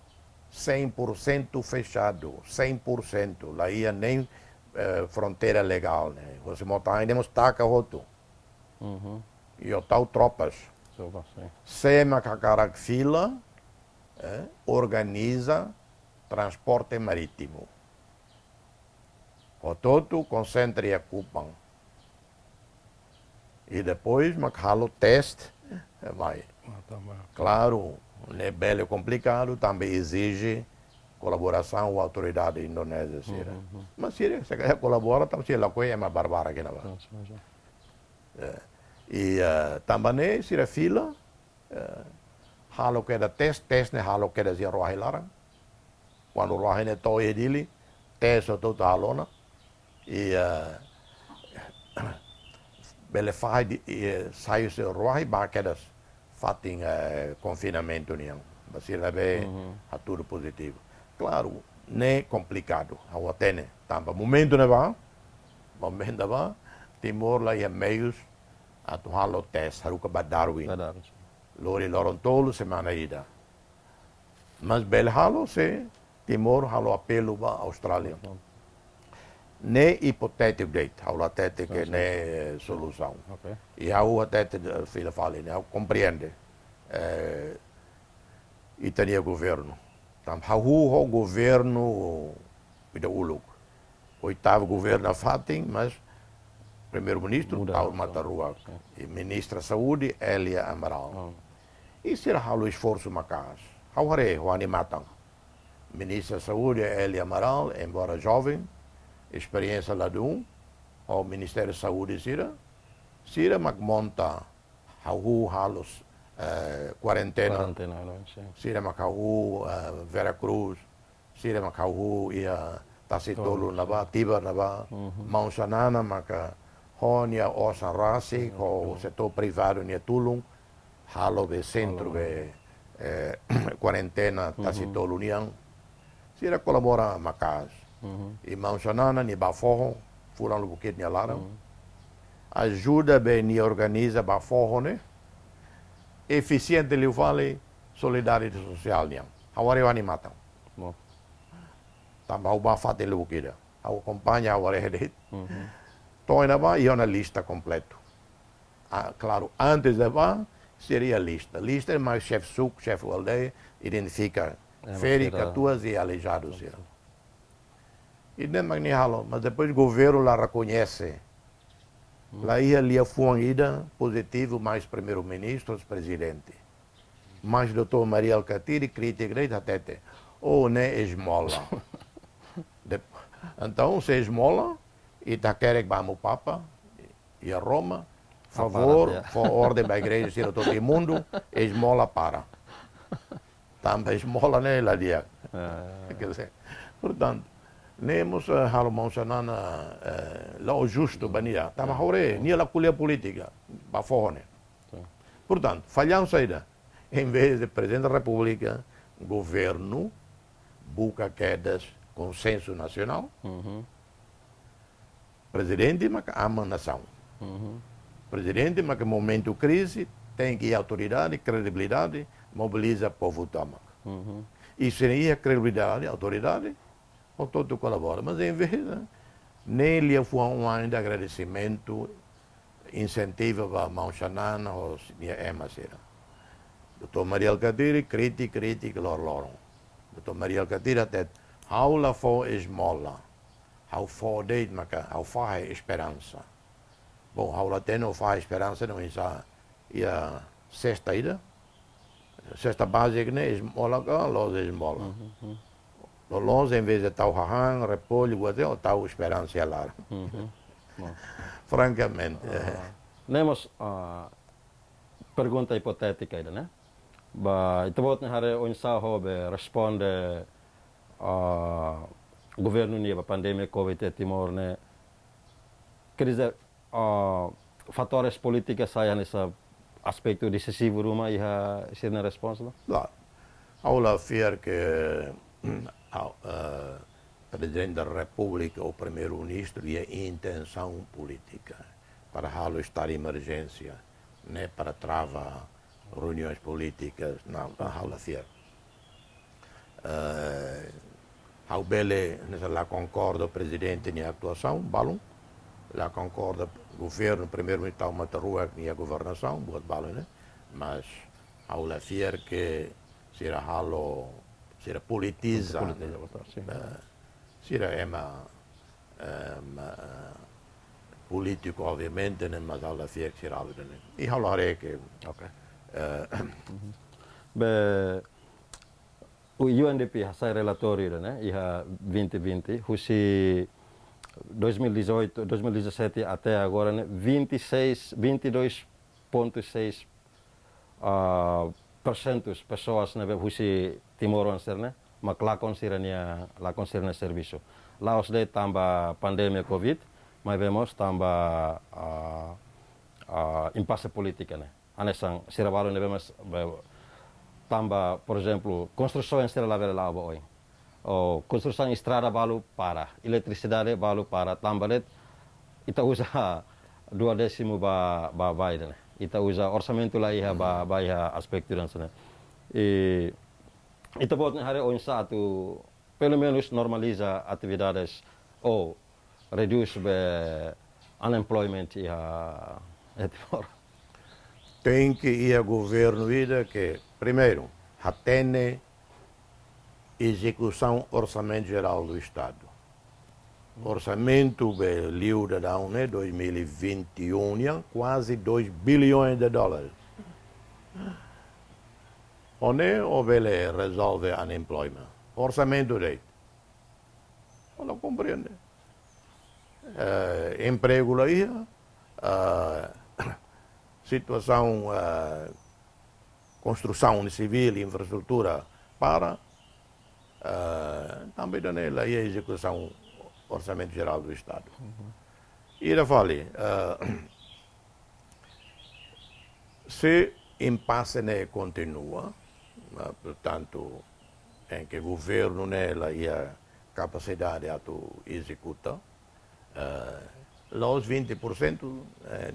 cem por cento fechadu, cem por cento, la iha nein, eh, fronteira legál ne'e. Hosi mota ida mós taka hotu. Uhum. I o tau tropas. Tropas, sin. Sé mak hakarak fila, eh, organiza transporte marítimu. Hotu-hotu konsentra iha Kupang. I depois mak halo teste, eh, mai. Ah, tá bem. Klaru, ne'e bele komplikadu, tanba ezije kolaborasaun ho autoridade indonézia sira. Uhum, uhum. Mas sira, se kalhar kolabora, tanba sira lakohi ema barbarak iha ne'ebá. Sin, sin, sin. Eh, i, eh, tanba ne'e sira fila, eh, halo kedas teste, teste ne'e halo kedas iha ruahi laran. Kuandu ruahi ne'e to'o iha Dili, teste hotu-hotu halo ona. I, eh, bele fahe di-, i, eh, sai husi ruahi ba kedas fatin, eh, konfinamentu nian. Ba sira ne'ebé, uhum, hatudu pozitivu. Klaru, ne'e komplikadu, ha'u hatene. Tanba momentu ne'ebá, momentu ne'ebá, Timor la iha meius atu halo teste, haruka ba Darwin. Ba Darwin, sin. Lori loron tolu, semana ida. Mas bele halo se Timor halo apelu ba Austrália. Uhum. Ne'e ipotétiku de'it, ha'u la hatete ke, sin, sin, ne'e solusaun. Ok. I ha'u hatete, eh, fila fali ne'e, ha'u komprende, eh, ita-nia governu. Tanba ha'u ho governu ida uluk. Oitavu governu nafatin, mas Primeiru-Ministru, muda, Taur Matan Ruak. Sin. I Ministra Saúde, Elia Amaral. Oh. I sira halo esforsu maka'as. Ha'u haree, ho ha'u-nia matan. Ministra Saúde, Elia Amaral, embora joven, esperiénsia ladún, ho Ministériu Saúde sira, sira mak monta, hahú halo, eh, kuarentena. Kuarentena, ne'e, sin. Sira mak hahú, eh, Vera Cruz, sira mak hahú iha Tasi Tolu, Tolu, ne'ebá, sin, Tibar ne'ebá, uhum, maun Xanana maka ho nia osan rasik, sin, ho, sin, setór privadu nia tulun, halo be sentru, halo, be, eh, kuarentena Tasi, uhum, Tolu nian. Sira kolabora maka'as. Uhum. I maun Xanana nia bá foho, fulan lubuk ida nia laran. Uhum. Ajuda be nia organiza bá foho ne'e efisiente liu fali, solidariedade sosiál nian. Ha'u haree ho ha'u-nia matan. Bom. Tanba ha'u bá fatin lubuk ida. Ha'u akompaña, ha'u haree de'it. Uhum. To'o iha ne'ebá, iha ona lista kompletu. Ah, klaru, antes de bá, sira iha lista. Lista ne'e mak xefe suku, xefe aldeia, identifika, eh, ferik, sira, katuas i aleijadu sira. Ida-ne'e mak nia halo, mas depois governu la rekoñese. Hmm. La iha liafuan ida pozitivu, mais Primeiru-Ministru, Prezidente. Mas doutór Mari Alkatiri kritika de'it, hatete: "Oh, ne'e esmola." Entaun, se esmola, ita hakerek ba Amu Papa iha Roma, favór, fó orden ba igreja sira to'o mundu, esmola para. Tanba esmola ne'e la di'ak. Quer dizer, portantu, ne'e mós, eh, halo Maun Xanana, eh, la'ós justu ba nia. Tanba ha'u haree, nia la ko'alia polítika ba foho ne'e. Portantu, fallansa ida. Em vez de Prezidente da Repúblika, governu buka kedas konsensu nasionál, prezidente maka aman nasaun. Prezidente maka momentu krize, tenke iha autoridade, kredibilidade, mobiliza povu tomak. I se iha kredibilidade, autoridade, hotu-hotu kolabora. Mas em vez, eh, ne'e liafuan oan ida agradesimentu, insentiva ba Maun Xanana ho nia ema sira. Doutór Mari Alkatiri kritika, kritika loroloron. Doutór Mari Alkatiri hatete, ha'u la fó esmola. Ha'u fó de'it maka, ha'u fahe esperansa. Bom, ha'u la hatene fahe esperansa ne'e oinsá iha sesta ida. Sesta bázika ne'e esmola ka, la'ós esmola. Loloos, em vez de tau hahán, repollu, guate, o tau esperansa iha laran. Frankamente. Ne'e mós, ah, pergunta ipotétika ida, ne'e? Ba, ita-boot nia haree oinsá ho be responde, ah, governu nian ba pandemia covid iha Timor ne'e. Quer dizer, ah, fatores polítika sai hanesan aspetu desisivu ruma iha sira-nia resposta? Klaru. Ha'u la fiar ke, ah, eh, Prezidente da Repúblika ou Primeiru-Ministru iha intensaun polítika para halo estadu de emerjénsia, ne'e para trava reuniões políticas, não, ha'u la fiar. Eh, ha'u bele, hanesan la konkorda prezidente nia atuasaun, balun, la konkorda governu, primeiru-ministru Taur Matan Ruak nia governasaun, buat balun ne'e, mas ha'u la fiar ke sira halo, sira politiza, politiza, ne'e? Sin. Eh, sira ema, eh, ma-, eh, polítiku, obviamente, ne'e, mas ha'u la fiar ke sira halo ida-ne'e. I ha'u la haree ke, ok, eh, be, o U N D P hasai relatóriu ida-ne'e, iha vinte vinte, husi dois mil e dezoito, dois mil e dezassete até agora, ne'e, vinte e seis, vinte e dois ponto seis, ah, por cento pessoas ne'ebé husi timoroan sira-ne'e mak lakon sira-nia, lakon sira-nia servisu. La'ós de'it tanba pandemia covid, maibé mós tanba, ah, ah, impase polítika ne'e. Hanesan sira balu ne'ebé mós, be, tanba, por ezemplu, konstrusaun sira labele la'o ba oin. O konstrusaun estrada balu para, eletrisidade balu para, tanba de'it ita uza dua désimu ba, ba, ba ida-ne'e. Ita uza orsamentu la iha ba, ba iha aspetu ida-ne'e. I ita-boot nia haree oinsá atu, pelumenus, normaliza atividades ou redús be unemployment iha, iha Timor. Tenke iha governu ida ke, primeiru, hatene ezekusaun Orsamentu Jerál do Estadu. Orsamentu be liu daudaun ne'e, dois mil e vinte e um nian, kuaze dois bilhões de dólares. Ho ne'e ó bele rezolve unemployment. Orsamentu de'it. Ó la komprende. Eh, empregu la iha, eh, situasaun, eh, konstrusaun sivíl, infraestrutura para, eh, tanba ida-ne'e la iha ezekusaun Orsamentu Jerál do Estadu. Ida fali, eh, se impase ne'e kontinua, ah, portantu, em ke governu ne'e la iha kapasidade atu ezekuta, eh, la'ós vinte por cento, eh,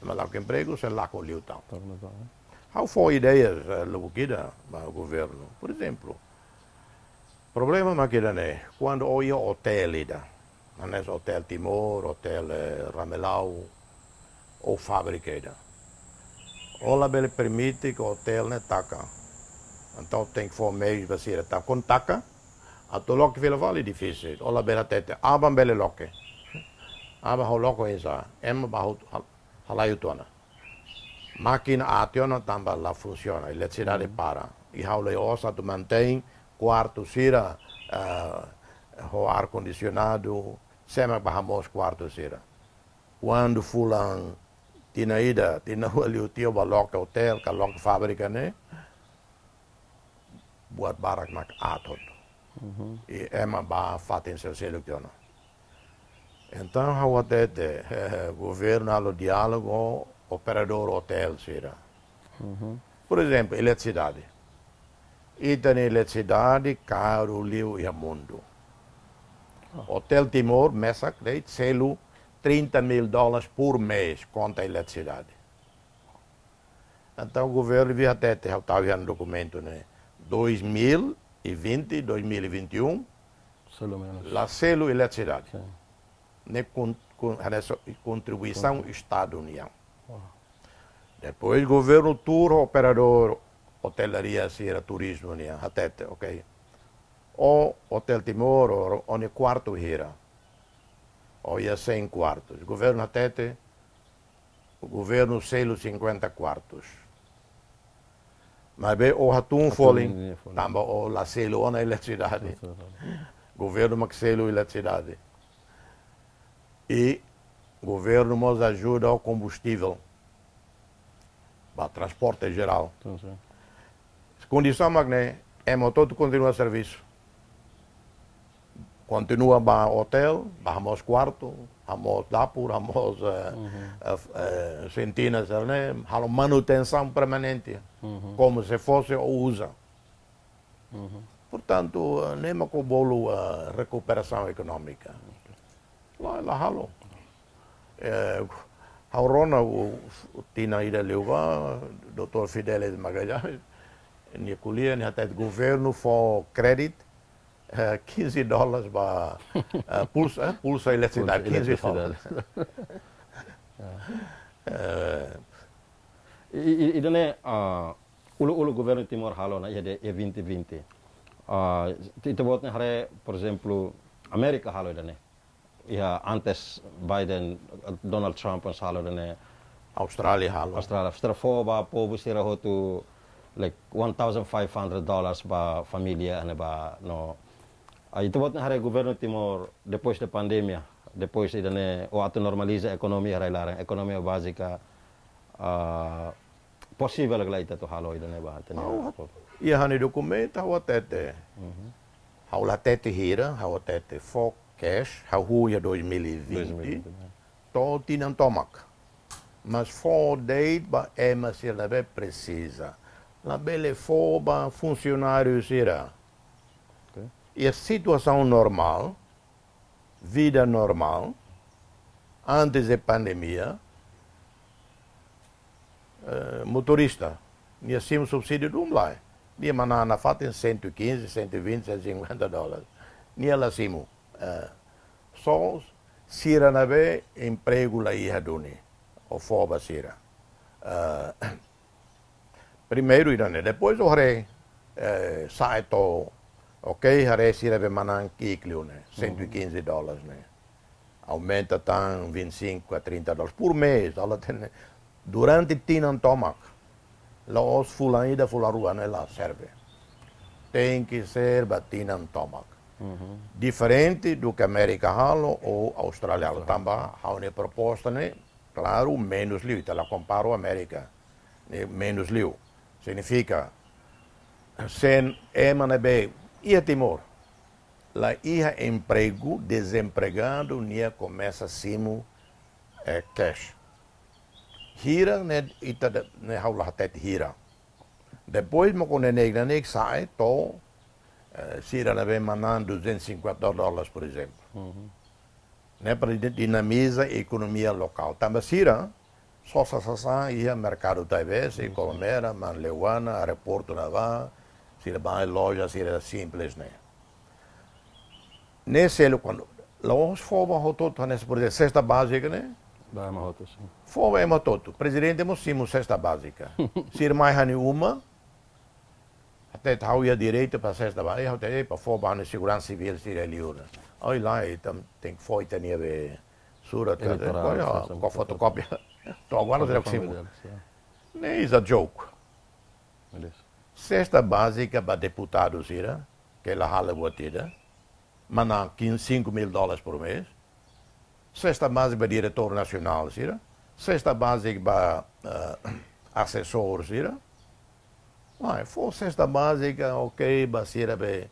ema lakon empregu, sei lakon liután. Torna ba, eh? Ha'u fó ideias, eh, lubuk ida ba governu. Por ezemplu, problema mak ida-ne'e, kuandu ó iha otél ida, hanesan Otél Timor, Otél, eh, Ramelau, ou fábrika ida, ó labele permite ke otél ne'e taka. Entaun tenke fó meius ba sira atu, kuandu taka, atu loke fila fali difisil. Ó labele hatete, aban bele loke. Aban ha'u loke oinsá, ema bá hal-, halai tiha ona. Mákina aat tiha ona tanba la funsiona, eletrisidade para. I ha'u la iha osan atu mantein kuartu sira, eh, ho ar-kondisionadu, sé mak bá hamoos kuartu sira. Kuandu fulan tinan ida, tinan rua liu tiha ó bá loke hotel, ka loke fábrika ne'e, buat barak mak aat hotu. I ema bá fatin sira seluk tiha ona. Entaun, ha'u hatete, governu halo diálogu ho operadór hotel sira. Por ezemplu, eletrisidade. Ita-nia eletrisidade karu liu iha mundu. Hotel Timor, mesak de'it, selu trinta mil dólares por mês konta eletrisidade. Entaun, governu via hatete, ha'u tau iha dokumentu ne'e, dois mil e vinte, dois mil e vinte e um, Selu menus. La selu eletrisidade. Sin. Ne'e kon-, kon-, hanesan kontribuisaun Estadu nian. Depois, governu tuur operadór otelaria sira, turizmu nian, hatete, ok. Ó Hotel Timor, ó, ó-nia kuartu hira. Ó iha cem quartos. Governu hatete, governu selu cinquenta quartos. Maibé ó hatún folin, hatún folin, tanba ó la selu ona eletrisidade. Governu mak selu eletrisidade. I governu mós ajuda ho kombustível ba transporte jerál. Sin, sin. Kondisaun mak ne'e, ema hotu kontinua servisu. Kontinua bá hotel, bá hamoos kuartu, hamoos dapur, hamoos, eh, eh, eh, sentina, sira-ne'e, halo manutensaun permanente, como se fosse ó uza. Portantu, eh, ne'e mak ó bolu, eh, rekuperasaun ekonómika. La, la halo. Eh, ha'u rona, o, o tinan ida liubá, doutór Fidelis Magalhães, nia ko'alia, nia hatete governu fó kréditu, eh, quinze dólares ba, eh, pulsa, eh, pulsa eletrisidade, Pulsa quinze eletrisidade. dólares. Eh, I, i, ida-ne'e, ah, uluk-uluk governu Timor halo ona iha de, iha vinte vinte. Ah, ita-boot nia haree, por ezemplu, Amérika halo ida-ne'e. Iha antes Biden, Donald Trump mós halo ida-ne'e. Austrália halo. Austrália. Austrália fó ba povu sira hotu, like, one thousand five hundred dollars ba família, ne'e ba, no. Ah, ita-boot nia haree governu Timor, depois de pandemia, depois ida-ne'e, ó atu normaliza ekonomia rai-laran, ekonomia bázika, ah, posivel ka lae ita atu halo ida-ne'e ba, ita-nia Ha'u hat-, iha ha'u-nia dokumentu, ha'u hatete. Ha'u la hatete hira, ha'u hatete fó cash, ha'u hahú iha dois mil e vinte. Dois mil e vinte, né? To'o tinan tomak. Mas fó de'it ba ema sira ne'ebé presiza. Labele fó ba funsionáriu sira. Ok. Iha situasaun normál, vida normál, antes de pandemia, eh, motorista, nia simu subsídiu duni lae. Nia manán nafatin cento e quinze, cento e vinte, cento e cinquenta dólares. Nia la simu. Eh, só sira ne'ebé empregu la iha duni. Ó fó ba sira. Eh, Primeiru ida-ne'e, depois ó haree, eh, sa'e to'o, ok, haree sira be manán ki'ik liu ne'e, cento e quinze dólares ne'e. Aumenta tan vinte e cinco a trinta dólares por mês, dólar tem, durante tinan tomak. La'ós fulan ida, fulan rua ne'e la serve. Tenke ser ba tinan tomak. Diferente do que Amérika halo ou Austrália halo. Tanba, ha'u-nia proposta ne'e, klaru, menus liu, ita la kompara ho Amérika, ne'e menus liu. Signifika, se ema ne'ebé iha Timor la iha empregu, dezempregadu, nia komesa simu, eh, cash. Hira ne'e ita de-, ne'e ha'u la hatete hira. Depois mak ó neineik-neineik sa'e to'o, eh, sira ne'ebé manán duzentos e cinquenta dólares, por ezemplu. Ne'e para di-, dinamiza ekonomia lokál. Tanba sira sosa sasán iha merkadu Taibesi, Kolomera, Manleuana, aeroportu ne'ebá, sira bá loja, sira simples ne'e. Ne'e selu kuandu la'ós fó ba hotu-hotu, hanesan por ezemplu, sesta bázika ne'e. Ba ema hotu, sin. Fó ba ema hotu-hotu. Prezidente mós simu sesta bázika. Sira mai ha'u-nia uma, hatete ha'u iha direitu ba sesta bázika, ha'u hatete, eh, para fó ba ha'u-nia seguransa sivíl sira liu ne'e. Ai lae, ita tenke fó ita-nia be surat, Eleitorál, koi, ah, sin, sin, koi fotokópia. To'o agora Fotokópia sira simu. Sin. Ne'e is a joke. Beleza. Sesta bázika ba deputadu sira, ke la halo buat ida. manán quinze, cinco mil dólares por mês. Sesta bázika ba diretór nasionál sira. Sesta bázika ba, eh, asesór sira. Mas fó sesta bázika, ok, ba sira be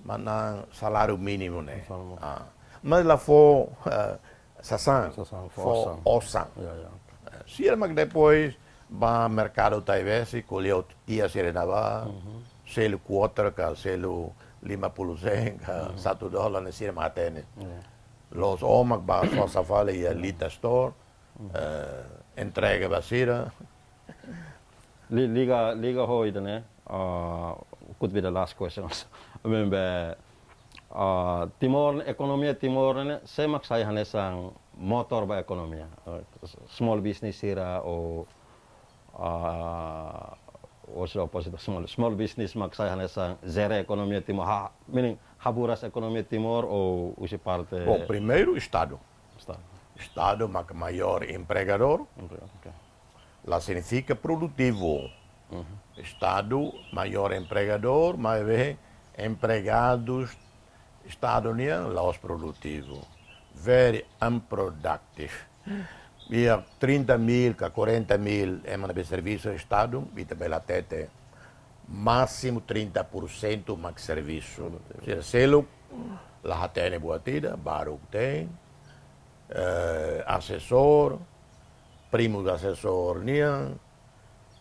manán saláriu mínimu ne'e. Saláriu. Ah. Mas la fó, eh, sasán, sasán, fó fó osan. Osan. Ya, ya. Eh, sira mak depois ba merkadu Taibesi, ko'alia ho tia sira ne'ebá, Mhm. selu kuota ka, selu lima puluh sen ka, Mhm. satu dolar ne'e sira mak hatene. Ya. La'ós ó mak ba sosa fali iha Mhm. Lita Store, Mhm. eh, entrega ba sira. Li-, liga, liga ho ida-ne'e, ah, could be the last question also. Maibé, ah, Timor, ekonomia Timor ne'e, sé mak sai hanesan motór ba ekonomia. Ah, small business sira ou, ah, ou se opposite small, small business mak sai hanesan jere ekonomia Timor, ha, meaning haburas ekonomia Timor ou husi parte Bom, primeiru Estadu. Estadu. Estadu mak maiór empregadór. Emprega-, ok. La signifika produtivu. Mhm. Estadu maiór empregadór, maibé empregadus Estadu nian la'ós produtivu. Very unproductive. Iha trinta mil ka quarenta mil ema ne'ebé servisu Estadu, ita bele hatete másimu trinta por cento mak servisu. Produtivu. Sira seluk la hatene buat ida, baruk tein, eh, asesór, primu asesór nian,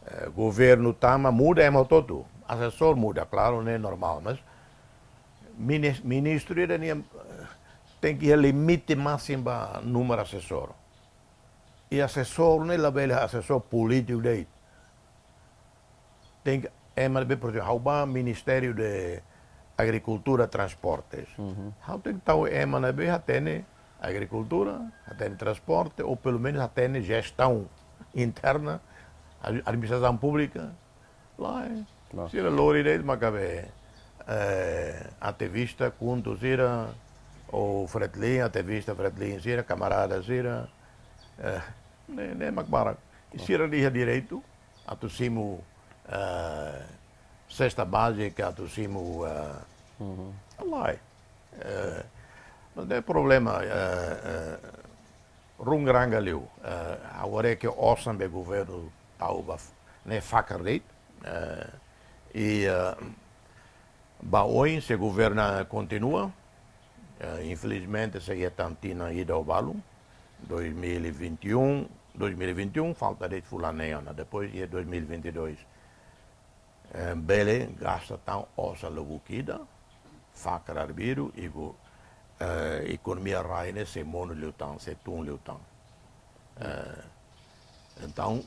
eh, governu tama, muda ema hotu-hotu. Asesór muda, klaru, ne'e normál, mas minis-, ministru ida nian, eh, tenke iha limite másimu ba númeru asesór. I asesór ne'e labele asesór polítiku de'it. Tenke ema ne'ebé, por ezemplu, ha'u ba Ministériu de Agrikultura, Transportes. Mhm. Ha'u tenke tau ema ne'ebé hatene agrikultura, hatene transporte, ou pelumenus hatene jestaun interna, ad-, administrasaun públika. Lae. Lae. Sira lori de'it maka be, eh, ativista KHUNTO sira, ou Fretilin, ativista Fretilin sira, kamarada sira. Eh, ne'e, ne'e mak barak. I sira iha direitu atu simu, eh, sesta bázika, atu simu, eh, Mhm. lae. Eh, mas ne'e problema, eh, eh, runguranga liu. Eh, ha'u haree ke osan be governu tau ba f-, ne'e fakar de'it. Eh, i, eh, ba oin, se governu kontinua, eh, infelizmente, sei iha tan tinan ida ou balun, dois mil e vinte e um, dois mil e vinte e um, falta de'it fulan neen ona, depois iha dois mil e vinte e dois. Eh, bele gasta tan osan lubuk ida, fakar arbiru, i go-, eh, ekonomia rai ne'e sei monu liután, sei tun liután. Eh, entaun,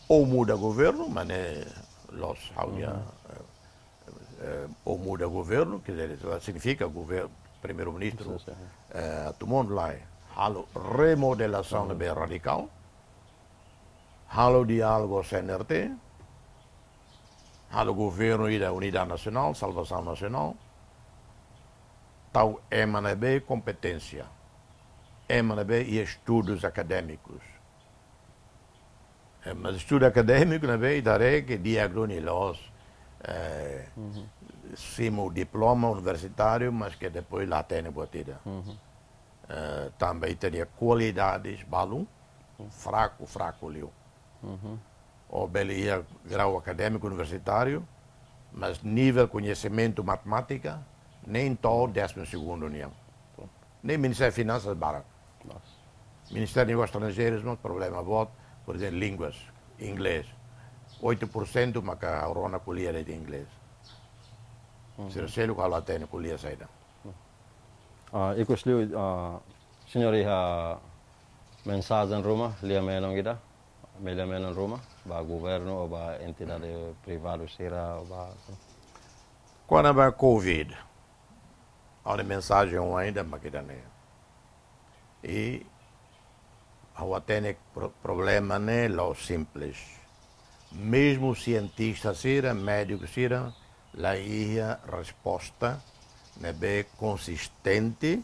ou muda governu, mas ne'e loos ha'u-nia, Mhm. eh, eh, ou muda governu, quer dizer, signifika gover-, primeiru-ministru, Sim, sim. eh, atu monu lae, halo remodelasaun Mhm. ne'ebé radikál, halo diálogu ho CNRT, halo governu ida unidade nasionál, salvasaun nasionál, tau ema ne'ebé kompeténsia, ema ne'ebé iha estudus akadémikus. Eh, mas estudu akadémiku ne'ebé ita haree ke di'ak duni loos, eh, Mhm. simu diploma universitáriu, mas ke depois la hatene buat ida. Mhm. Eh, tanba ita-nia kualidades balun, Mhm. fraku, fraku liu. Mhm. Ou bele iha grau akadémiku universitáriu, mas nivel koñesimentu matemátika, nein to'o désimu segundu nian. Nein Ministériu Finansas barak. Nos. Ministériu Negósius Estranjeirus mós problema boot, por ezemplu, línguas, inglés. Oito por cento maka ha'u rona ko'alia de'it inglés. Mhm. Sira seluk ha'u la hatene ko'alia saida. Ah, ikus liu, ah, señór iha mensajen ruma, lia-menon ida, lia-menon ruma, ba governu ou ba entidade privadu sira, ou ba Kona-ba COVID, ha'u-nia mensajen oan ida mak ida-ne'e. I ha'u hatene pro-, problema ne'e la'ós simples. Mezmu sientista sira, médiku sira, la iha resposta ne'ebé konsistente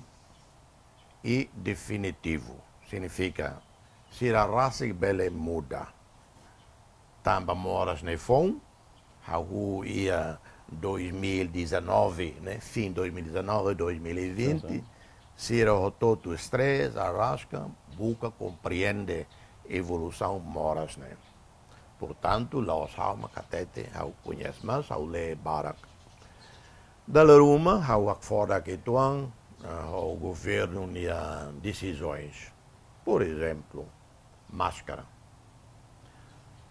i definitivu. Signifika, sira rasik bele muda. Tanba moras ne'e foun, ha'u iha dois mil e dezanove, ne'e, fim dois mil e dezanove, dois mil e vinte, sira hotu-hotu estresa, arraska, buka komprende evolusaun moras ne'e. Portantu, la'ós ha'u mak hatete, ha'u koñese, mas ha'u lee barak. Dala ruma, ha'u hakfodak uitoan, ah, ho governu nia desizaun. Por ezemplu, máskara.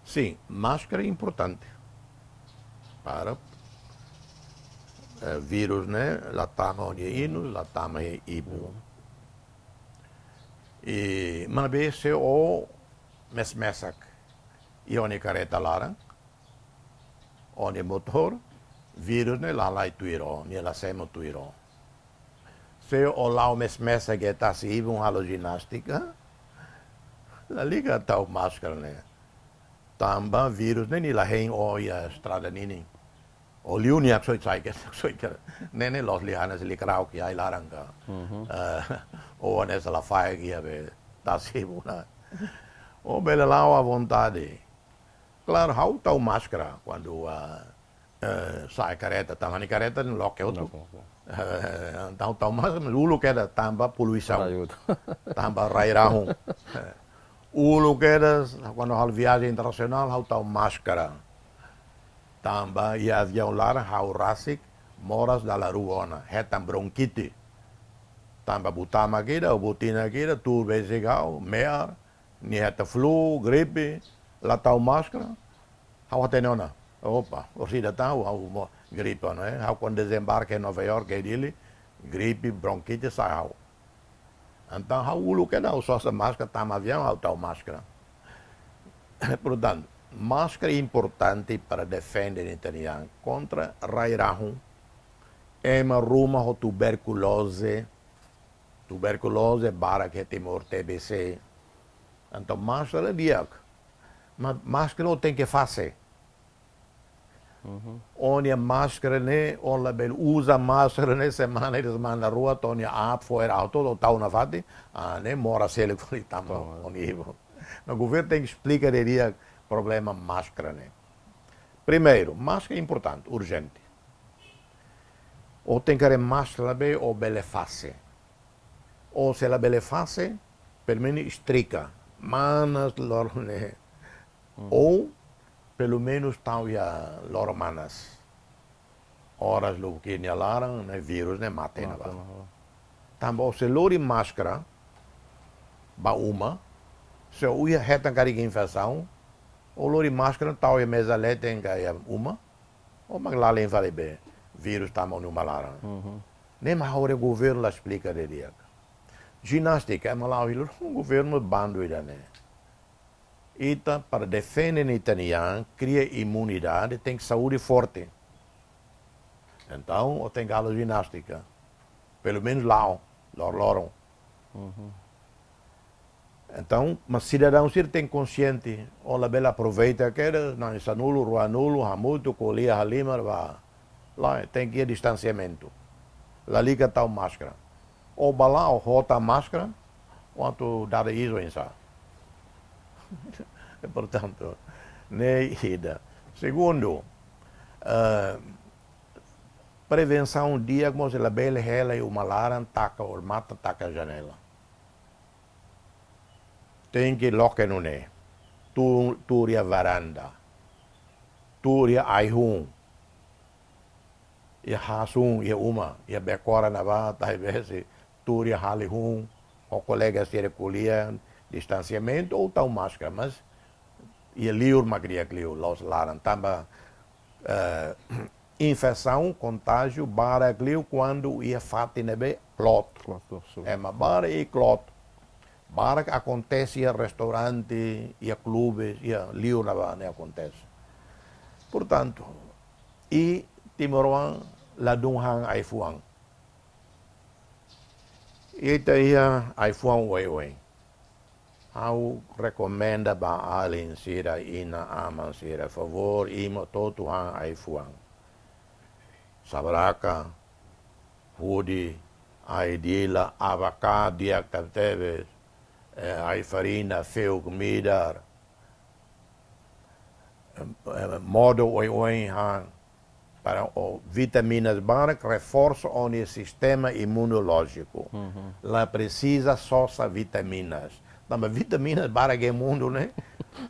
Sin, máskara importante para, eh, virus ne'e la tama iha inus, la tama iha ibun. I maibé se o mes-mesak iha o-nia kareta laran, o-nia motór, virus ne'e la halai tuir o, nia la semo tuir o. Se o la'o mes-mesak iha tasi ibun halo jinástika, lalika tau máskara ne'e. Tanba virus ne'e nia la hein o iha estrada ninin. O liu nia haksoit sai ke, haksoit ke. Ne'e ne'e loos liu hanesan liu krauk iha ai-laran ka. Mhm. Eh, o hanesan lafaek iha be tasi ibun ne'e. O bele la'o à vontade. Klaru, ha'u tau máskara kuandu, ah, eh, sa'e kareta, tanba ha'u-nia kareta loke hotu. Loke, loke. Eh, entaun tau máskara, mas uluk kedas tanba poluisaun. Rai hotu. Tanba rai-rahun. Eh, uluk kedas, kuandu halo viajen internasionál, ha'u tau máskara. Tanba iha aviaun laran, ha'u rasik moras dala rua ona, hetan bronkite. Tanba buat tama ida, buat tinan ida, tuur besik ha'u, me'ar, nia hetan flu, gripe, la tau máskara, ha'u hatene ona. Opa, orsida tan ha'u, ha'u mós gripe ona, eh. Ha'u kuandu dezembarka iha Nova York, iha Dili, gripe, bronkite sa'e ha'u. Entaun ha'u uluk kedas ha'u sosa máskara, tama aviaun ha'u tau máskara. Portantu, máskara importante para defende ita-nia an kontra rai-rahun, ema ruma ho tuberkuloze, tuberkuloze barak iha Timor, T B C. Entaun máskara di'ak. Mas máskara o tenke fase. Mhm. O-nia máskara ne'e, o labele uza máskara ne'e semana ida semana rua, to'o o-nia aap fo'er ha'u hotu, o tau nafatin, ah, ne'e moras seluk fali tama. Tama. O-nia ibun. Entaun governu tenke esplika didi'ak problema máskara ne'e. Primeiru, máskara importante, urjente. O tenke haree máskara ne'ebé o bele fase. Ou se labele fase, pelumenus estrika. Manas loron ne'e. Hmm. Ou, pelumenus tau iha loron manas. Oras lubuk nia laran, ne'e virus ne'e mate ona ba. Mate ona ba. Tanba o se lori máskara ba uma, se o iha hetan karik infesaun, o lori máskara tau iha meza leten ka iha uma, o mak lalin fali be virus tama o-nia uma laran. Mhm. Ne'e mak ha'u haree governu la esplika didi'ak. Jinástika, ema la'o hili, governu bandu ida-ne'e. Ita, para defende ita-nia an, kria imunidade, tenke saúde forte. Entaun, o tenke halo jinástika. Pelumenus la'o, lor-loron. Mhm. Entaun, mas sidadaun sira tenke konsiente, o labele aproveita kedas, na'in sanulu, ruanulu, hamutuk, ko'alia halimar, ba. Lae, tenke iha distansiamentu. Lalika tau máskara. O ba la'o, o hotu máskara, o atu dada iis oinsá. Portantu, ne'e ida. Segundu, eh, prevensaun di'ak mós labele hela iha uma laran, taka odamatan, taka janela. Tenke loke nune'e. Tu-, tuur iha varanda. Tuur iha ai-hun. Iha haas-hun, iha uma, iha bekora ne'ebá, talvés, tuur iha hali-hun, ho kolega sira ko'alia, distansiamentu, ou tau máskara, mas iha liur mak di'ak liu, la'ós laran, tanba, eh, infesaun, kontájiu, barak liu, kuandu iha fatin ne'ebé, kloot. Kloot, kloot. Ema barak i kloot. Barak akontese iha restaurante, iha klubes, iha liur ne'ebá ne'e akontese. Portantu, i timoroan ladún han ai-fuan. Ita iha ai-fuan oioin. Ha'u rekomenda ba alin sira, inan-aman sira, favór, imi hotu-hotu han ai-fuan. Sabraka, hudi, ai-dila, abakate di'ak tebetebes, eh, ai-farina, feuk midar, eh, eh, modo oioin han, para o vitaminas barak reforsa o-nia sistema imunolójiku. La presiza sosa vitaminas. Tanba vitaminas barak iha mundu ne'e,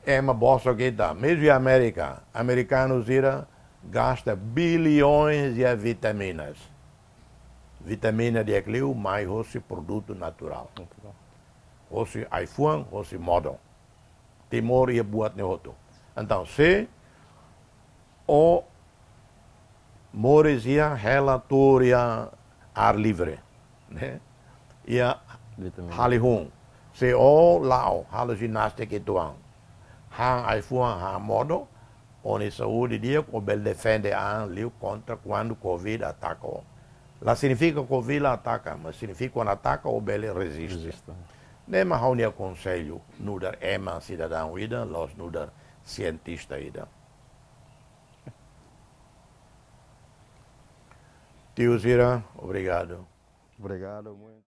ema bosok ita. Mezmu iha Amérika, amerikanu sira gasta bilhões iha vitaminas. Vitamina di'ak liu mai hosi produtu naturál. Hosi ai-fuan, hosi modo. Timor iha buat ne'e hotu. Entaun, se o moris iha, hela tuur iha ar livre, ne'e? Iha hali hun. Se o la'o, halo jinástika uitoan. Han ai-fuan, han modo, o-nia saúde di'ak, o bele defende an liu kontra kuandu covid ataka o. La signifika covid la ataka, mas signifika kuandu ataka o bele reziste. Ne'e mak ha'u-nia konsellu, nu'udar ema sidadaun ida, la'ós nu'udar sientista ida. Tiu sira, obrigadu. Obrigadu, muito.